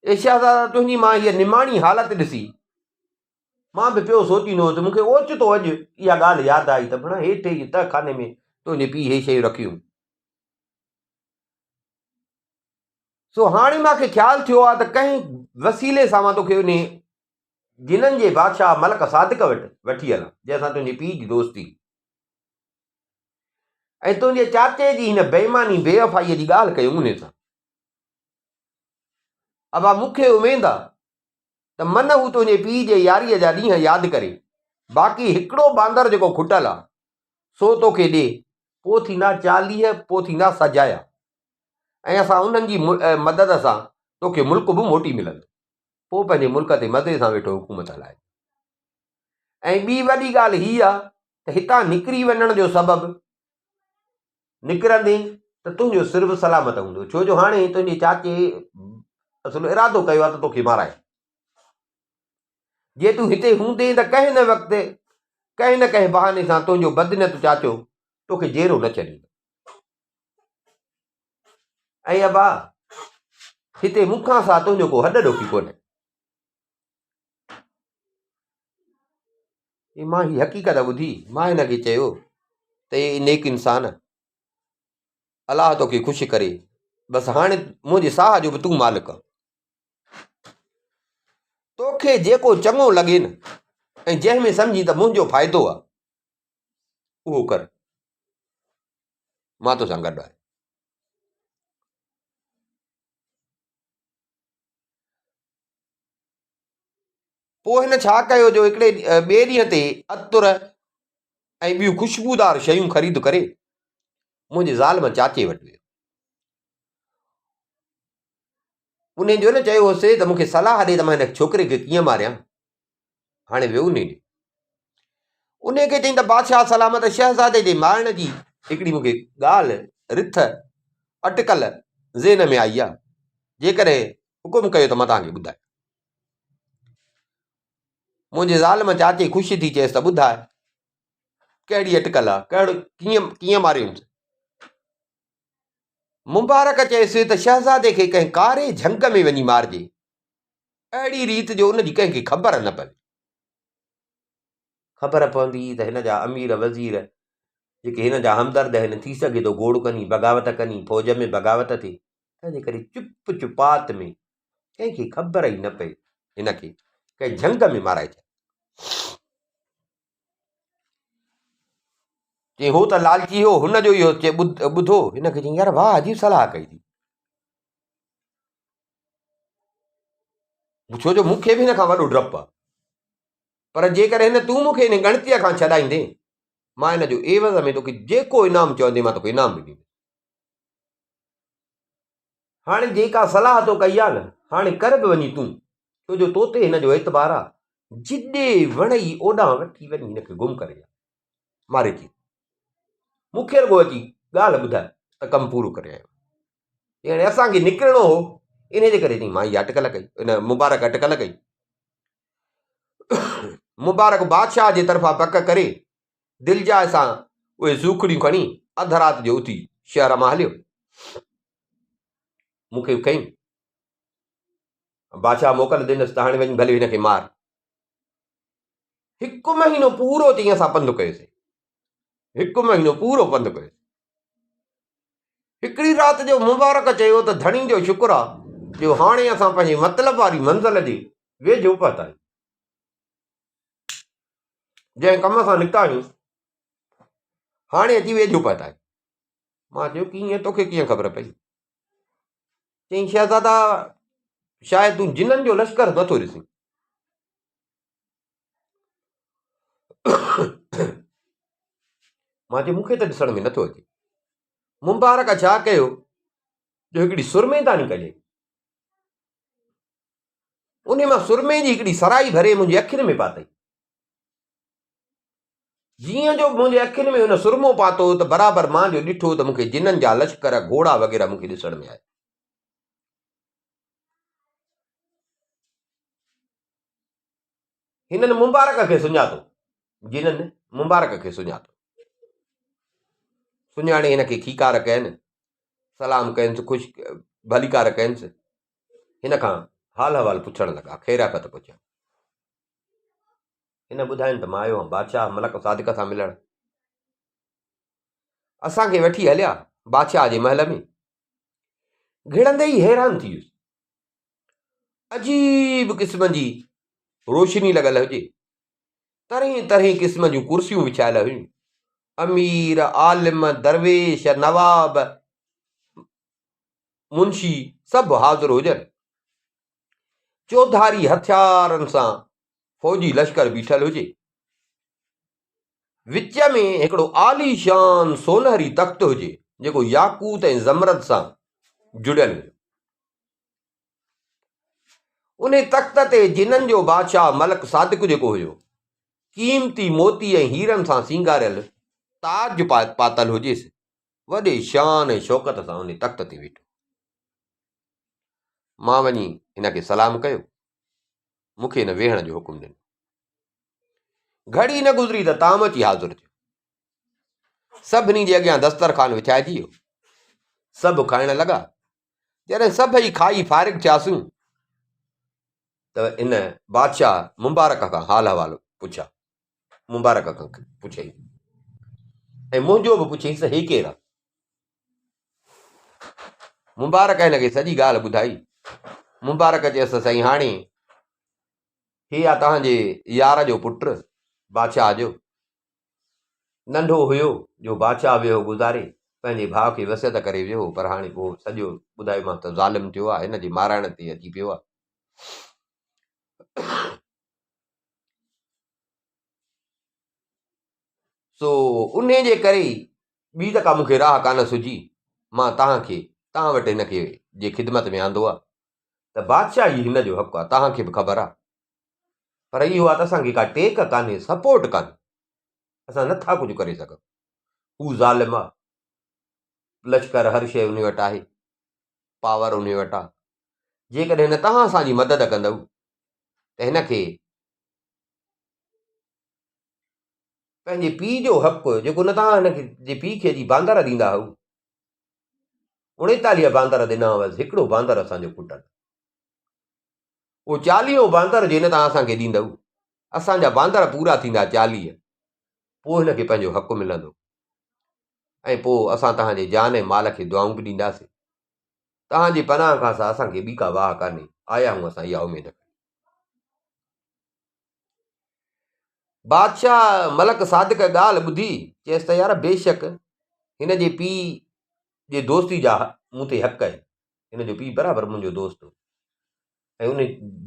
اي شهزادا تنهنجي مان هيء نماڻي حالت ڏسي مان به پيو سوچيندو هوس، مون کي اوچتو اڄ اها ڳالهه ياد آئي ته ڀڻا هيٺ ئي تهه خاني ۾ تنهنجي پيء هي شيون رکيون. سو هاڻي مان کي خيال ٿيو آهي ته ڪنهن وسيلي سان مان توکي انهي جنن جي بادشاهه ملڪ صادق وٽ وٺي هلان، جنهن سان تنهنجي پيء جي دوستي ۽ تنهنجي چاچي جي هن بيماني بيوفائيء جي ڳالهه ڪيون انهي سان. ابا مون کي اميد آ ته من هو تنهنجي پيء جي ياريء جا ڏينهن ياد ڪري، باقي هڪڙو باندر جيڪو کٽل آ، سو توکي ڏي، پوء ٿيندا 40، پوء ٿيندا سجايا ۽ اسان انهن جي مدد سان توکي ملڪ به موٽي ملندو. پوء پنهنجي ملڪ تي مزي سان ويٺو حڪومت هلائج. ۽ ٻي وڏي ڳالهه هيء آ ته هتان نڪري وڃڻ جو سبب نڪرندين ته تنهنجو سر به سلامت هوندو، ڇو جو هاڻي تنهنجي چاچي اصل ارادو ڪيو آهي ته توکي مارائي. جي تون هتي هوندين ته ڪنهن نه وقت ڪنهن نه ڪنهن بهاني سان تنهنجو بدنيت چاچو توکي جيئرو نه ڇڏيندو. ۽ ابا، هتي مون کان سواء تنهنجو ڪو هڏ ڏوکي ڪونهي. مان هي حقيقت ٻڌي مان هن کي چيو ته اي نيڪ انسان الله توکي خوش ڪري بس هاڻي منهنجي ساهه جو به تون مالڪ آن توکي جيڪو چڱو لڳي نه ۽ جنهن ۾ سمجهين ته منهنجو فائدو آ اهو ڪر مان توسان گڏ آهيان پوء هن ڇا ڪيو جو هڪڙي ٻئي ڏينهن تي عطر ۽ ٻيون خوشبودار شيون خريد ڪري منهنجي ظالم چاچي وٽ ويو. انهي جو نه چيو هوس ته مون کي صلاح ڏي ته مان هن ڇوڪري کي ڪيئن ماريان. هاڻي ويو انهي ڏي. انهي کي چيائين ته بادشاهه سلامت شهزادي جي مارڻ جي هڪڙي مون کي ڳالهه، رٿ، اٽڪل ذهن ۾ آئي آهي. جيڪڏهن حڪم ڪيو ته مان توهان کي ٻڌايان. منهنجي ظالم چاچي خوش ٿي چيس ته ٻڌاء ڪهڙي اٽڪل آ ڪهڙو ڪيئن ڪيئن ماريونس مبارڪ چيس ته شهزادي کي ڪنهن ڪاري جهنگ ۾ وڃي مارجي اهڙي ريت جو ان جي ڪنهن کي خبر نه پوي خبر پوندي ته هن جا امير وزير جيڪي هن جا همدرد آهن ٿي سگهي ٿو گوڙ ڪني بغاوت ڪني فوج ۾ بغاوت ٿئي تنهنجي ڪري چپ چپات ۾ ڪنهن کي خبر ئي نه پئي هن کي ڪنهن جهنگ ۾ مارائي ڇڏ. چي هو ته لالچي هو هن جو اهو چي ٻڌو هن کي چيائين يار واهه عجيب صلاح ڪئي ٿي ڇو جو مون کي به هن کان وڏو ڊپ آ پر جيڪڏهن هن تون مون کي هن ڳڻتيء کان ڇڏائيندين مان هن جو عيوض ۾ توکي جيڪو انعام چوندين مان توکي انعام به ڏيندس هاڻي جيڪا صلاح تو ڪئي آ نه، هاڻي ڪر به وڃي تون، ڇو جو تو تي هن جو اعتبار آ، جيڏي وڻئي اوڏانهن وٺي وڃي هن کي گم ڪري آ، ماري اچي. مون کي رڳو اچي ڳالهه ٻڌاء ته ڪم پورو ڪري آيو آهيان. هاڻي اسان کي نڪرڻو هو، انهيء جي ڪري چئي مان اها اٽڪل ڪئي، ان مبارڪ اٽڪل ڪئي. مبارڪ بادشاهه جي طرفان پڪ ڪري دلجاء سان اهي سوکڙيون کڻي اڌ رات جو اٿي شهر مان هليو. مون کي کنئي. بادشاهه موڪل ڏنس ته هاڻي وڃي ڀلي هن کي مار. هڪ مهينو پورو چئي اسان پنڌ ڪيوسين. هڪ مهينو پورو پنڌ ڪيوسين. هڪڙي رات جو مبارڪ چيو ته ڌڻي جو شڪر آ جو هاڻي اسان پنهنجي مطلب واري منزل جي ويجهو پهتا آهيون. جنهن ڪم سان نڪتا آهيون هاڻي اچي ويجهو پهتا آهيون. مان چيو ڪيئن توکي ڪيئن خبر پئي؟ چيائين شهزادا شايد تون جنن جو لشڪر نٿو ڏسين. مان چيو مون کي ته ڏسڻ ۾ نٿو اچي. مبارڪ ڇا ڪيو جو هڪڙي سرمي داني ڪڍي انهي مان سرمي جي هڪڙي سرائي ڀري منهنجي اکين ۾ پاتئي. جيئن جو منهنجي اکين ۾ هن سرمو پاتو ته برابر مان جو ڏٺو ته مون کي جنن جا لشڪر، گهوڙا وغيره مون کي ڏسڻ ۾ آيا. هنن مبارڪ کي سڃاتو. جنن مبارڪ کي سڃاتو. سڃاڻي هن کي کيڪار ڪين، سلام ڪينس، خوش ڀليڪار ڪينس. هن کان حال احوال پڇڻ لڳا، خيرعافيت پڇيائون. هن ٻڌاين ته مان آيو هئم بادشاهه ملڪ صادق سان ملڻ. اسان کي وٺي هليا بادشاهه جي محل ۾. گهڙندي ئي حيران ٿي ويس. عجيب قسم جي روشني لڳل هجي. طرحين طرحين قسم جون ڪرسيون وڇايل هيون. امير، عالم، درويش، نواب، منشي سڀ حاضر هجن. چوڌاري هٿيارن سان فوجي لشڪر بيٺل هجي. وچ ۾ هڪڙو عاليشان سونهري تخت هجي، جيڪو ياقوت ۽ زمرد سان جڙيل هجي. انهي تخت تي جنن جو بادشاهه ملڪ صادق جيڪو هيو، قيمتي موتي ۽ هيرن سان سينگاريل تاج پاتل هجيس، وڏي شان ۽ شوڪت سان انهي تخت تي ويٺو. مان وڃي هن کي سلام ڪيو. مون کي هن ويهڻ جو حڪم ڏنو. گهڙي نه گذري ته طعام اچي حاضر ٿيو. سڀني جي اڳيان دسترخوان وڇائجي ويو. سڀ کائڻ لڳا. جڏهن سڀئي کائي فارغ ٿياسون ته هن بادشاهه مبارڪ کان حال احوال پڇيا. مبارڪ کان پڇيائين ۽ منهنجو به پڇيائين ته هي ڪير آ؟ مبارڪ هن کي سڄي ڳالهه ٻڌائي. مبارڪ چيس ته سائين هاڻي هي آ توهان جي يار جو پٽ بادشاهه جو. ننڍو هيو جو بادشاهه ويو گذاري پنهنجي ڀاء کي وصيت ڪري ويو هو پر هاڻي اهو سڄو ٻڌايومانس ته ظالم ٿيو آ هن جي مارائڻ تي اچي پيو آ. سو انهي جي ڪري ئي ٻي ته ڪا مون کي راهه ڪانه سجهي، مان توهان کي توهان وٽ هن کي جي خدمت ۾ آندو آ ته بادشاهي هن جو حق آ، توهان کي به خبر آ، پر اهو آ ته اسان کي ڪا ٽيڪ ڪانهي، سپورٽ ڪانهي، اسان نٿا ڪجهه ڪري سگهون، هو ظالم آ، لشڪر هر شيء انهي وٽ آهي، پاور انهي وٽ آ، جيڪڏهن نه توهان اسان جي مدد ڪندؤ ته هن کي پنهنجي پيء جو حق جيڪو نه توهان هن جي پيء کي اچي باندر ڏيندا هئو، 39 باندر ڏنا هئس، هڪڙو باندر اسان جو کٽل. اهو چاليهون باندر جي نه توهان اسان کي ڏيندؤ، اسان جا باندر پورا ٿيندا 40، پوء هن کي پنهنجو حق ملندو ۽ پوء اسان توهان جي جان ۽ مال کي دعائون به ڏينداسين. توهان جي پناهه کان سواء اسان کي ٻي ڪا واهه ڪانهي، آيا آهيون اسان اها اميد کڻي. بادشاهه ملڪ صادق ڳالهه ٻڌي چيس ته يار بيشڪ هن جي پيء جي دوستي جا مون تي حق آهن. هن جو پيء برابر منهنجو دوست هو ۽ ان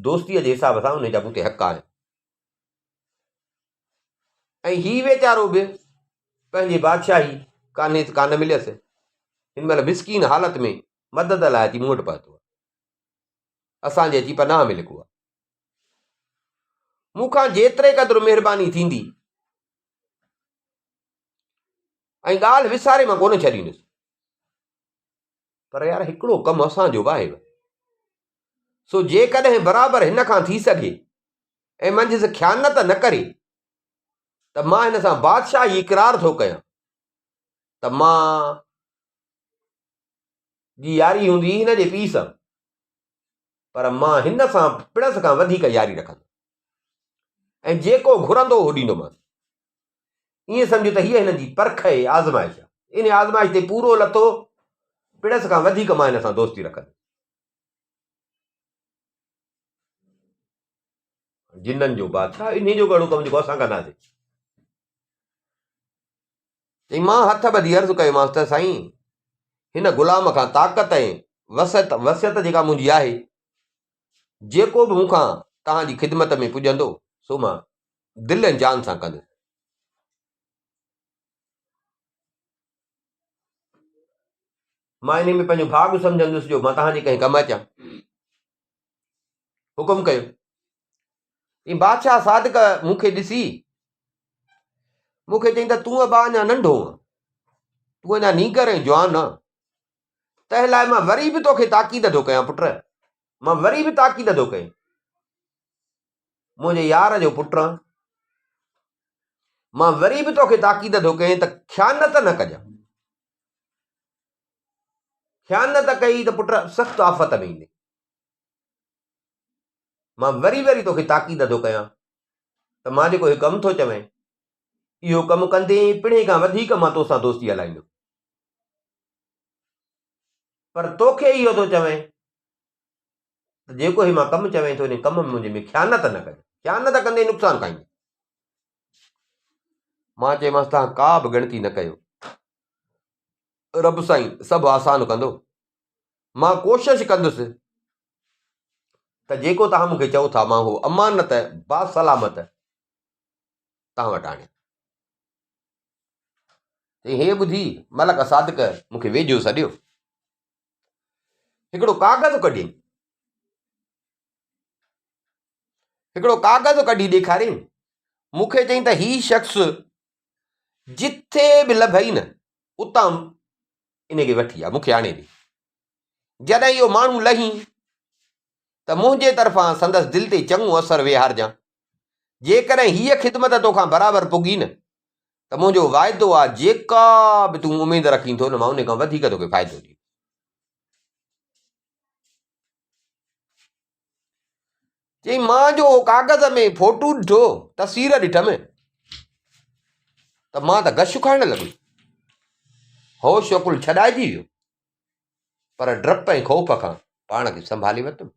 دوستيء جي حساب سان ان جا مون تي حق آهن ۽ هي ويچارو به پنهنجي بادشاهي ڪانهي ڪانه مليس هن مهل مسڪين حالت ۾ مدد لاء اچي مون وٽ پهتو آهي. اسان جي اچي پناهه ۾ لڪو آهي. مون کان جيتري قدر مهرباني ٿيندي ۽ ڳالهه وساري مان ڪونه ڇڏيندس. پر يار هڪڙو ڪم اسان جو به آهي سو جيڪڏهن برابر هن کان ٿي سگهي ۽ منجهس خيانت نه ڪري ته مان هن سان بادشاهي اقرار ٿو ڪيان ته مان جي ياري هوندي هن جي پيء سان پر مان هن سان پڻس کان وڌيڪ ياري رکندس ۽ جيڪو گهرندو اهو ڏيندومانس. ائين سمجهه ته هيء هن جي پرک ۽ آزمائش آهي. ان آزمائش تي پورو لٿو، پڻس کان وڌيڪ مان هن سان دوستي رکندس. جنن جو بادشاهه انهيء جو ڪهڙو ڪم جيڪو اسان ڪنداسين. چيائين، مان هٿ ٻڌي عرض ڪيومانس ته سائين! هن غلام کان طاقت ۽ وسعت، وصيت جيڪا منهنجي آهي، جيڪو به مون کان توهان جي خدمت ۾ پڄندو، سو مان دل ۽ جان سان ڪندس. مان انهي ۾ پنهنجو ڀاڳ سمجهندس جو مان توهان جي ڪنهن ڪم اچان. حڪم ڪيو. بادشاهه صادق مون کي ڏسي مون کي چيائين ته تون ابا اڃا ننڍو آن، تون اڃا نينگر ۽ جوان آن، تنهن لاء مان وري به توکي تاڪيد ٿو ڪيان پٽ، مان وري به تاڪيد ٿو ڪيان، منهنجي يار جو پٽ آن، مان وري به توکي تاڪيد ٿو ڪيان ته خيانت نه ڪجان. خيانت ڪئي ته پٽ سخت آفت ۾ ايندين. مان وري وري توکي تاڪيد ٿو ڪيان ته مان جيڪو هي ڪم ٿو چوين اهو ڪم ڪندين پڻهين کان وڌيڪ مان توسان دوستي هلائيندس پر توکي اهو ٿو چوين ته جيڪو هي مان ڪم چوين ٿو ان ڪم ۾ منهنجي ۾ خيانت نه ڪجي خيانت ڪندي نقصان کائيندين مان چيومانس توهان ڪا به ڳڻتي نه ڪيو رب سائين سڀ آسان ڪندو مان ڪوشش ڪندس ته جيڪو توهان مون کي چئو ٿا مان اهو امانت باسلامت توهان وٽ آڻيان. هي ٻڌي ملڪ صادق مون کي ويجهو سڏيو. هڪڙو ڪاغذ ڪڍيائين. هڪڙو ڪاغذ ڪڍي ڏيکاريائين. مون کي چيائين ته هي شخص جٿي به لڀئي نه اتان ان کي وٺي آ مون کي آڻي ڏي. جڏهن اهو ماڻهو لهين ته منهنجي طرفان سندس دل تي چڱو اثر ويهارجان. جيڪڏهن هيء خدمت توکان برابر پڳي نه ته منهنجو واعدو آ جيڪا به تون اميد رکين ٿو نه مان ان کان وڌيڪ توکي فائدو ڏيندس. چيائين مان جو اهو ڪاغذ ۾ فوٽو ڏٺو، تصوير ڏٺم ته مان ته غش کائڻ لڳس. هوش عقل ڇڏائجي ويو. پر ڊپ ۽ خوف کان پاڻ کي سنڀالي ورتم.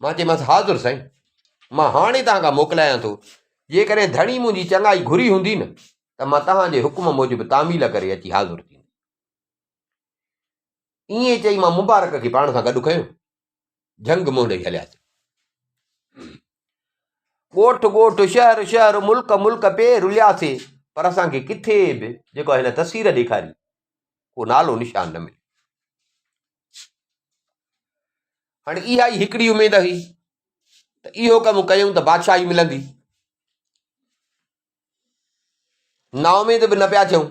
مان چيومانس حاضر سائين، مان هاڻي توهان کان موڪلايان ٿو، جيڪڏهن ڌڻي منهنجي چڱائي گهري هوندي نه ته مان توهان جي حڪم موجب تعميل ڪري اچي حاضر ٿيندس. ائين چئي مان مبارڪ کي پاڻ سان گڏ کنيو، جهنگ منهن ڏئي هلياسين. ڳوٺ ڳوٺ، شهر شهر، ملڪ ملڪ پئي رلياسين، پر اسان کي ڪٿي به جيڪو هن تصوير ڏيکاري، ڪو نالو نشان نه مليو. هاڻي اها ئي هڪڙي اميد هئي ته اهو ڪم ڪيون ته بادشاهي ملندي. نااميد به نه پيا ٿيون.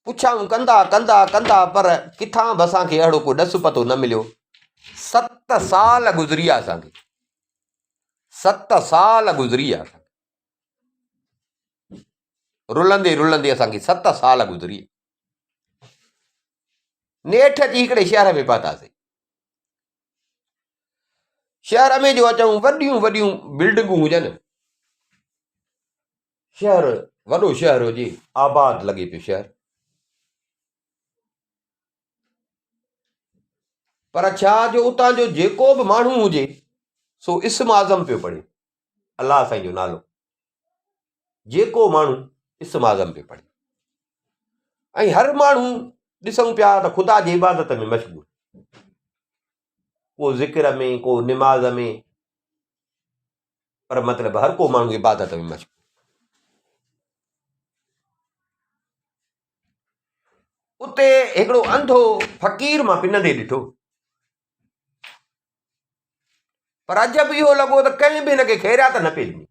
پڇائون ڪندا ڪندا ڪندا پر ڪٿان به اسان کي اهڙو ڪو ڏس پتو نه مليو. ست سال گذري ويا اسان کي. ست سال گذري ويا اسان کي. رلندي رلندي اسان کي ست سال گذري ويا. نيٺ اچي هڪڙي شهر ۾ پهتاسين. شهر ۾ جو اچون وڏيون وڏيون بلڊنگون هجن. شهر وڏو شهر هجي، آباد لڳي پيو شهر. پر ڇا جو اتان جو جيڪو به ماڻهو هجي سو اسم اعظم پيو پڙهي، الله سائين جو نالو. جيڪو ماڻهو اسم اعظم پيو پڙهي ۽ هر ماڻهو ڏسون پيا ته خدا جي عبادت ۾ مشغول، ڪو ذڪر ۾ ڪو نماز ۾، پر مطلب هر ڪو ماڻهو عبادت ۾ مشغول. اتي هڪڙو انڌو فقير مان پنندي ڏٺو، پر عجب اهو لڳو ته ڪنهن به هن کي خيرات نه پئي ڏني.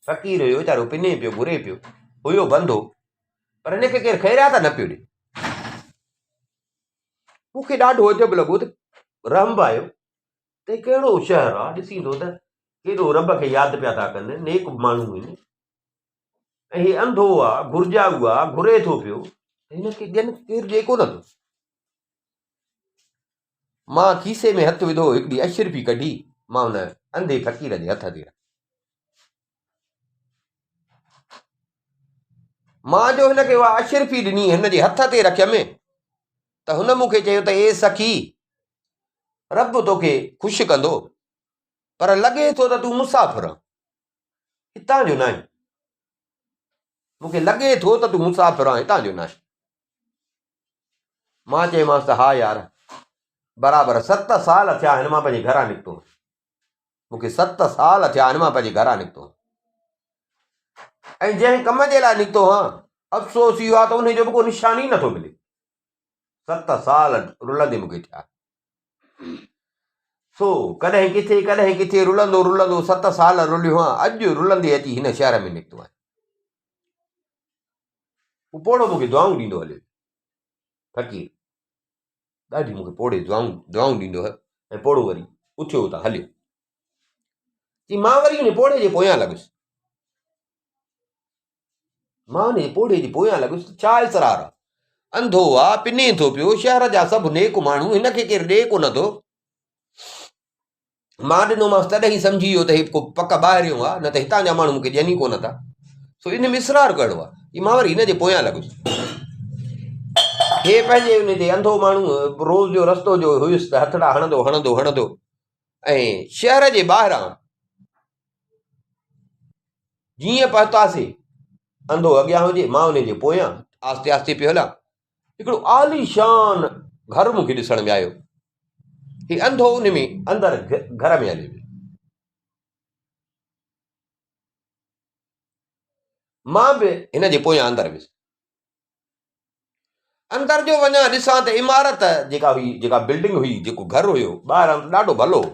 فقير هيو ويچارو پني پيو گهري پيو، هيو بندو، پر هن کي ڪير خيرات نه پيو ڏي. مون کي ڏاڍو عجب لڳو ته رحم به آيو ته ڪهڙو شهر آ، ڏسين ٿو ته ڪيڏو رب کي ياد پيا ٿا ڪن، نيڪ ماڻهو آهن ۽ هي انڌو آ، گهرجائو آ، گهري ٿو پيو، هن کي ڏين ڪير ڏي ڪونه ٿو. مان کيسي ۾ هٿ وڌو، هڪڙي اشرفي ڪڍي، مان ان انڌي فقير جي هٿ تي رکي. مان جو هن کي اها اشرفي ڏني، هن جي هٿ تي رکيم ته هن مون کي چيو ته اي سخي! رب توکي خوش ڪندو، پر لڳي ٿو ته تون مسافر آن، هتان جو ناهين. مون کي لڳي ٿو ته تون مسافر آن، هتان جو ناهين. مان چيومانس ته ها يار، برابر ست سال ٿيا آهن مان پنهنجي گهران نڪتو آهيان. مون کي ست سال ٿيا آهن مان پنهنجي گهران نڪتو آهيان ۽ جنهن ڪم جي لاء نڪتو هان افسوس اهو آهي ته انهي جو به ڪو نشان ئي نٿو ملي. ست سال رلندي مون کي ٿيا. سو ڪڏهن ڪٿي ڪڏهن ڪٿي رلندو رلندو ست سال رليو هان، اڄ رلندي اچي هن شهر ۾ نڪتو آهيان. هو پوڙهو مون کي دعائون ڏيندو هليو ويو. فقير ڏاڍي مون کي پوڙهي دعائون دعائون ڏيندو هيو ۽ پوڙهو وري اٿيو اتان هليو. چي مان وري ان پوڙهي جي پويان لڳس. مان ان پوڙهي جي پويان لڳس ته ڇا اسرار آ؟ انڌو آ، پني ٿو پيو، شهر جا سڀ نيڪ ماڻهو هن کي ڪير ڏي ڪونه ٿو. مان ڏنومانس تڏهن ئي سمجهي ويو ته هي ڪو پڪ ٻاهريون آ، نه ته هتان جا ماڻهو مون کي ڏين ئي ڪونه ٿا. سو ان ۾ اسرار ڪهڙو آ؟ هي مان وري هن جي پويان لڳس. هي پنهنجي ان تي انڌو ماڻهو روز جو رستو جو هيس ته هٿڙا هڻندو هڻندو هڻندو ۽ شهر جي ٻاهران جيئن پهتاسين، انڌو اڳيان هجي، مان ان جي پويان آهستي آهستي پيو هلان. هڪڙو عاليشان گهر مون کي ڏسڻ ۾ آيو. هي انڌو ان ۾ اندر گهر ۾ هليو ويو. مان به هن جي پويان اندر ويس. اندر جو وڃان ڏسان ته عمارت جيڪا هئي، جيڪا بلڊنگ هئي، جيڪو گهر هيو، ٻاهران ته ڏاڍو ڀلو هو،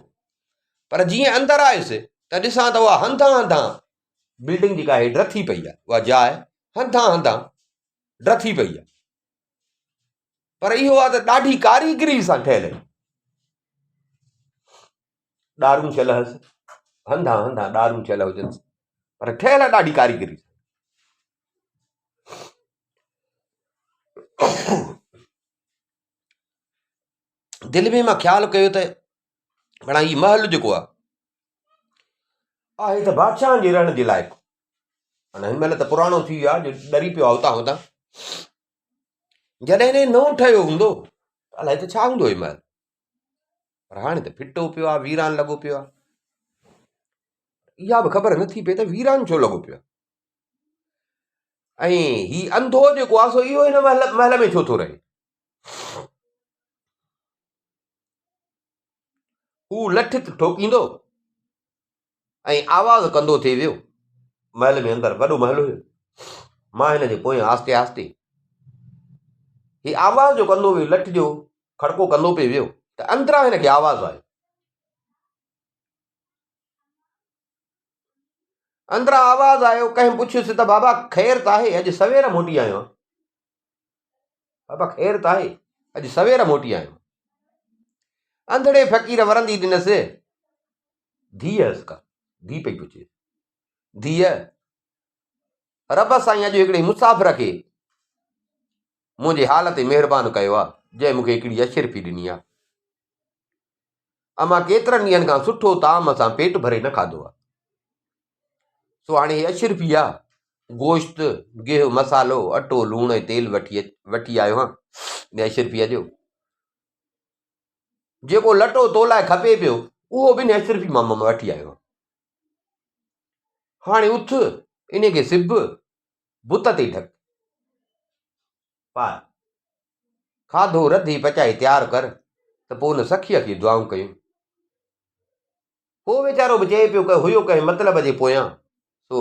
پر جيئن اندر آيس ته ڏسان ته اها هنڌان هنڌان بلڊنگ جيڪا آهي ڊٿي پئي آهي، اها جاء هنڌان هنڌان ڊٿي پئي آهي، پر اهو آهي ته ڏاڍي ڪاريگري سان ٺهيل هئي. ڏارون ٿيل هئس، هنڌان هنڌان ڏارون ٿيل هجنس، پر ٺهيل ڏاڍي ڪاريگري سان. دل ۾ مان خيال ڪيو ته معنيٰ هي محل جيڪو آهي آهي ته بادشاهن جي رهڻ جي لائق معنيٰ هن مهل ته پراڻو ٿي ويو آهي جو ڏري پيو آهي اتان هتان جڏهن هن نئون ٺهيو هوندو الائي ته ڇا هوندو هي محل پر هاڻي ته ڦٽو پيو آهي ويران لڳو پيو آهي اها به خبر نٿي پئي ته ويران ڇو لڳو پيو آهي ۽ هي انڌو جيڪو آهي سو اهو هن محل محل ۾ ڇو ٿو رهي؟ هو لٺ ٺوڪيندو ۽ آواز ڪندو ٿي ويو. محل ۾ اندر وڏو محل هيو. مان هن جي پويان آهستي آهستي هي آواز جو ڪندو ويو لٺ جو کڙڪو ڪندو پئي ويو ته اندران هن کي آواز آيو. اندران آواز آيو، ڪنهن پڇيس ته بابا خير ته آهي، اڄ سوير موٽي آيو آهين. بابا خير ته آهي، اڄ سوير موٽي آيو آهين. انڌڙي فقير ورندي ڏنس، ڌيء هيس ڪا، ڌيء پئي پڇيس، ڌيء، رب سائين اڄ هڪڙي مسافر کي منهنجي حال تي مهربان ڪيو آ، جنهن مون کي هڪڙي اشرفي ڏني آ. امان ڪيترن ڏينهن کان سٺو طعام سان پيٽ ڀري نه کاڌو آ. سو هاڻي هي اشرفي آ، گوشت، گيهه، مصالحو، اٽو، لوڻ ۽ تيل وٺي وٺي آيو هان ان اشرفيء جو. جيڪو لٽو تو لاء کپي پيو، اهو به ان اشرفي مان مان وٺي آيو هان. هاڻي اٿ، ان کي سب، بت تي ڍڪ. پاء. کاڌو رڌي پچائي تيار ڪر ته پوء ان سخيء کي دعائون ڪيون. هو ويچارو به چئي پيو ته هيو ڪنهن مطلب جي پويان، سو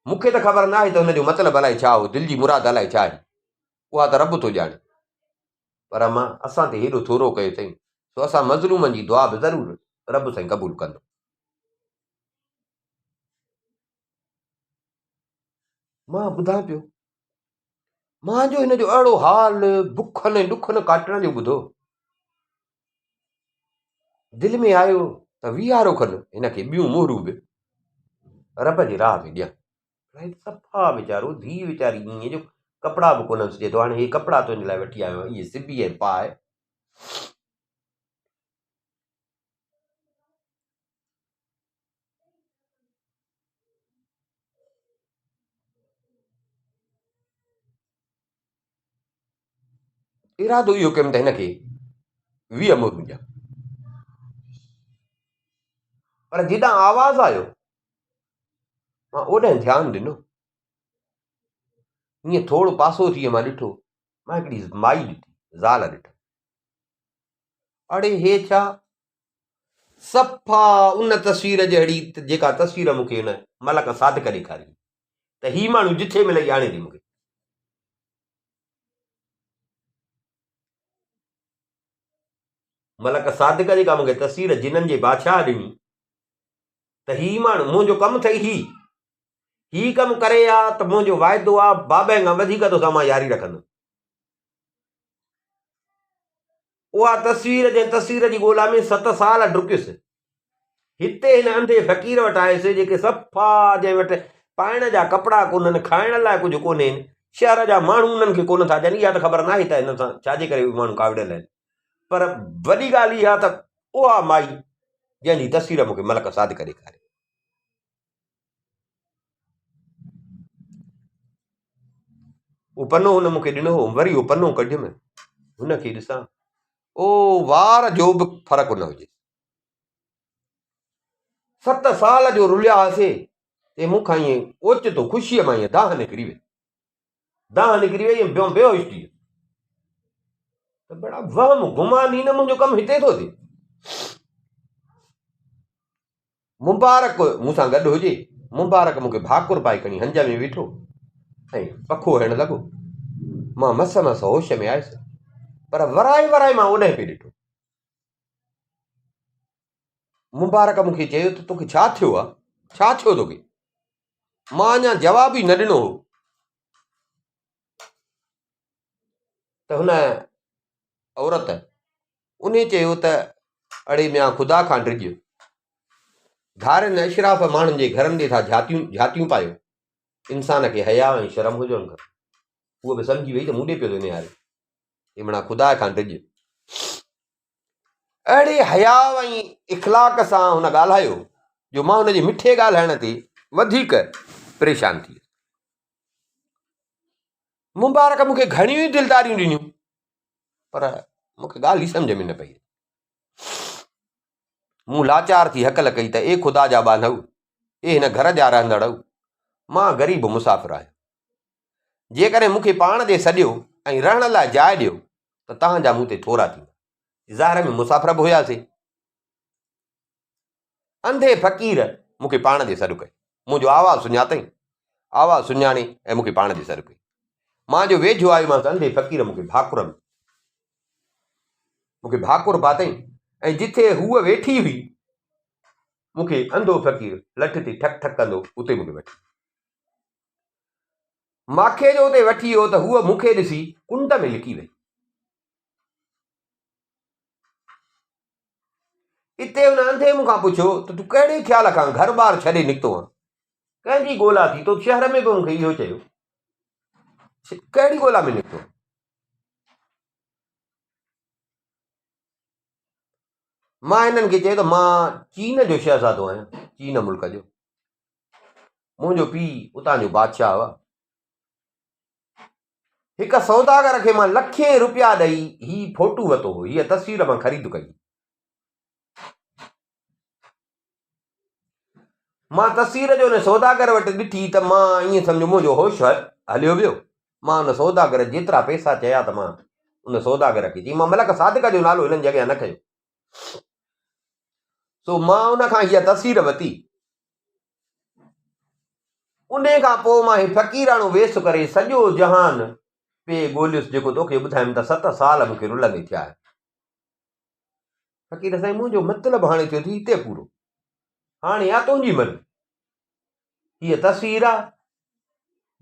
مون کي ته خبر ناهي ته هن جو مطلب الائي ڇا هو، دل جي مراد الائي ڇا آهي، اها ته رب ٿو ڄاڻي. پر امان اسان تي هيڏو ٿورو ڪيو اٿئي، سو اسان مظلومن جي دعا به ضرور رب سائين قبول ڪندو. مان ٻڌان پيو. مان جو هن جو اهڙو حال بکن ۽ ڏکن ڪاٽڻ جو ٻڌو، دل ۾ آيو ته ويهارو کن هن کي ٻيون مهرون به رب جي راهه ۾ ڏيان. صفا ويچارو ڌيء ويچاري ائين جو ڪپڙا به ڪونهنس چئي ٿو هاڻي هي ڪپڙا تنهنجي لاء وٺي آيو آهيان اهي سبي ۽ پاء. ارادو اهو ڪيم ته هن کي 20 مهرون ڏيان پر جيڏانهن آواز آيو مان اوڏانهن ڌيان ڏنو ائين ٿورو پاسو ٿي مان ڏٺو مان هڪڙي مائي ڏٺي زال ڏٺم اڙي هي ڇا صفا ان تصوير جهڙي جيڪا تصوير مون کي ان ملڪ صادق ڏيکاري ته هي ماڻهو جٿي ملئي آڻي ڏي مون کي. ملڪ صادق جيڪا مون کي تصوير جنن جي بادشاهه ڏني ته هي ماڻهو منهنجو ڪم اٿئي هي هي ڪم ڪري ها ته منهنجو واعدو آ بابي کان وڌيڪ توسان مان ياري رکندم. اها تصوير جنهن تصوير جي ڳولا ۾ ست سال ڊڪيس. هتي هن انڌي فقير وٽ آيس جيڪي صفا جنهن وٽ پائڻ جا ڪپڙا ڪونهن، کائڻ لاء ڪجهه ڪونهن، شهر جا ماڻهو انهن کي ڪونه ٿا چن، اها ته خبر ناهي ته هن سان ڇا جي ڪري اهي ماڻهو ڪاوڙيل آهن. پر وڏي ڳالهه اها ته اها مائي جنهن جي تصوير مون کي ملڪ صادق ڏيکاري. اهو پنو هن مون کي ڏنو هو، وري اهو پنو ڪڍيم، هن کي ڏسان، او وار جو به فرق نه هجي. ست سال جو رليا هئاسي، تي مون کان ائين اوچتو خوشيء مان ائين دانهن نڪري وئي. دانهن نڪري وئي ۽ بيهوش ٿي ويس. ته بڙا وهم گمان ئي نه منهنجو ڪم هتي ٿو ٿئي. مبارڪ مون سان گڏ هجي. مبارڪ مون کي ڀاڪر پائي کڻي هنج ۾ ويٺو ۽ پکو هڻڻ لڳو. مان مس مس هوش ۾ آيس، پر ورائي ورائي مان اوڏانهن پئي ڏٺو. مبارڪ مون کي چيو ته توکي ڇا ٿيو آ؟ ڇا ٿيو توکي؟ مان اڃا جواب ئي نه ڏنو هو ته هن عورت انهي چيو ته اڙي ميان خدا کان ڊڄ، ڌارين اشراف ماڻهن جي گهرن ڏي ٿا جهاتيون جهاتيون پايو، انسان کي حياء ۽ شرم هجڻ کپي. هوء به سمجهي وئي ته مون ڏي پيو ٿو نهاري. اي مڙا خدا کان ڊڄ. اهڙي حياء ۽ اخلاق سان هن ڳالهايو جو مان هن جي مٺي ڳالهائڻ تي وڌيڪ پريشان ٿي ويس. مبارڪ مون کي گهڻيون ئي دلداريون ڏنيون پر مون کي ڳالهه ئي سمجهه ۾ نه پئي. مون لاچار ٿي هڪل ڪئي ته اي خدا جا ٻانهؤ، اي هن گهر جا رهندڙؤ، مان غريب مسافر آهيان. جيڪڏهن مون کي پاڻ ڏي سڏيو ۽ رهڻ لاء جاء ڏيو ته توهان جا مون تي ٿورا ٿيندا. ظاهر ۾ مسافر به هياسين. انڌي فقير مون کي پاڻ ڏي سڏ ڪيو. منهنجو آواز سڃاتائين. آواز سڃاڻي ۽ مون کي پاڻ ڏي سڏ ڪيو. مان جو ويجهو آيومانس انڌي فقير مون کي ڀاڪر ۾ مون کي ڀاڪر پاتائين ۽ جٿي هوء ويٺي هئي مون کي انڌو فقير لٺ تي ٺڪ ٺڪ ڪندو اتي مون کي وٺي ماکي جو اتي وٺي ويو ته هوء مون کي ڏسي ڪنڊ ۾ لڪي وئي. اتي هن انڌي مون کان پڇيو ته تون ڪهڙي خيال کان گهر ٻار ڇڏي نڪتو آهين؟ ڪنهن جي ڳولا ٿي؟ تو شهر ۾ به مون کي اهو چيو. ڪهڙي ڳولا ۾ نڪتو؟ مان هنن کي چيو ته مان چين جو شهزادو آهيان، چين ملڪ جو. منهنجو پيء اتان جو بادشاهه هو. هڪ سوداگر کي مان لکين روپيا ڏئي هي فوٽو ورتو هو، هيء تصوير مان خريد ڪئي. مان تصوير جو ان سوداگر وٽ ڏٺي ته مان ائين سمجهو منهنجو هوش هليو ويو. مان ان سوداگر جيترا پئسا چيا ته مان ان سوداگر کي چيم، مان ملڪ صادق جو نالو هنن جي اڳيان نه کنيو. سو مان ان کان هيء تصوير ورتي. انهيء کان پوء مان هي فقيراڻو ويس ڪري سڄو جهان پئي ڳوليس جيڪو توکي ٻڌايم ته ست سال مون کي رلندي ٿيا آهن. فقير سائين منهنجو مطلب هاڻي ٿيو ٿي هتي پورو. هاڻي آ تنهنجي مرضي. هيء تصوير آ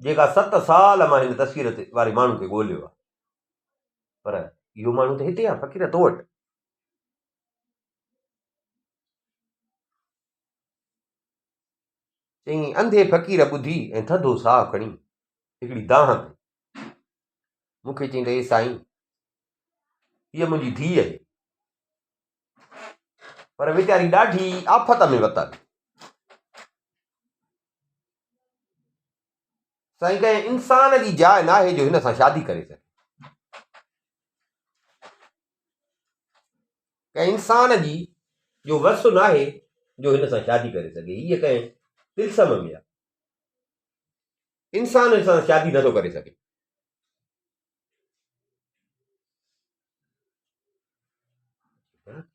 جيڪا ست سال مان هن تصوير واري ماڻهو کي ڳوليو آ. پر اهو ماڻهو ته هتي آ فقير تو وٽ. چيائين، انڌي فقير ٻڌي ۽ ٿڌو ساهه کڻي هڪڙي دانهن ڪئي. مون کي چيائين ته اي سائين! هيء منهنجي ڌيء آهي، پر ويچاري ڏاڍي آفت ۾ ورتل. سائين ڪنهن انسان جي جاء ناهي جو هن سان شادي ڪري سگهي. ڪنهن انسان جي جو وس ناهي جو هن سان شادي ڪري سگهي. هيء ڪنهن طلسم ۾ آهي. انسان هن سان شادي نٿو ڪري سگهي.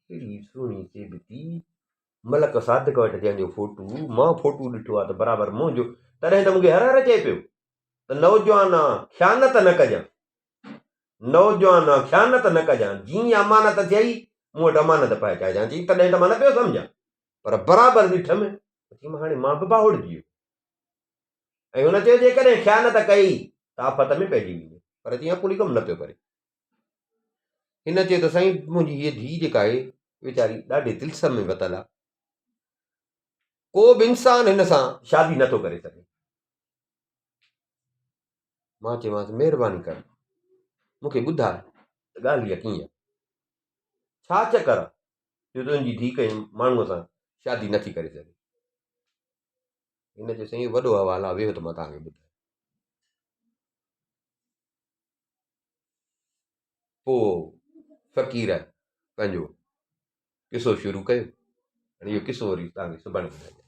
ڪهڙي سهڻي سيبتي ملڪ صادق وٽ جنهن جو فوٽو مان فوٽو ڏٺو آهي ته برابر منهنجو تڏهن ته مون کي هر هر چئي پيو ته نوجوان خيانت نه ڪجان نوجوان خيانت نه ڪجان جيئن امانت ٿئي. مون وٽ امانت پهچائجان. چيائين، تڏهن ته مان نه پيو سمجهان، پر برابر ڏٺم ته چيم هاڻي مان به باهوڙجي ويس. ۽ هن چيو، جيڪڏهن خيانت ڪئي ته آفت ۾ پئجي ويندين. پر چيائين، عقل ئي ڪم نه پيو ڪري. هن چيو ته سائين منهنجي هيء ڌيء جيڪا آهي، ويچاري ڏاڍي طلسم ۾ ورتل آهي. ڪو به انسان هن سان شادي نٿو ڪري سگهي. مان چيومانس مهرباني ڪر مون کي ٻڌاء ته ڳالهه اها ڪيئن آهي؟ ڇا چڪر آهي جو تنهنجي ڌيء ڪنهن ماڻهوء سان شادي نٿي ڪري سگهي؟ هن چيو سائين وڏو احوال آهي ويهو ته مان توهان کي ٻڌايان. پوء فقير پنهنجو قصو شروع ڪيو. هاڻي اهو قصو وري توهان کي سڀاڻي ٻڌائيندس.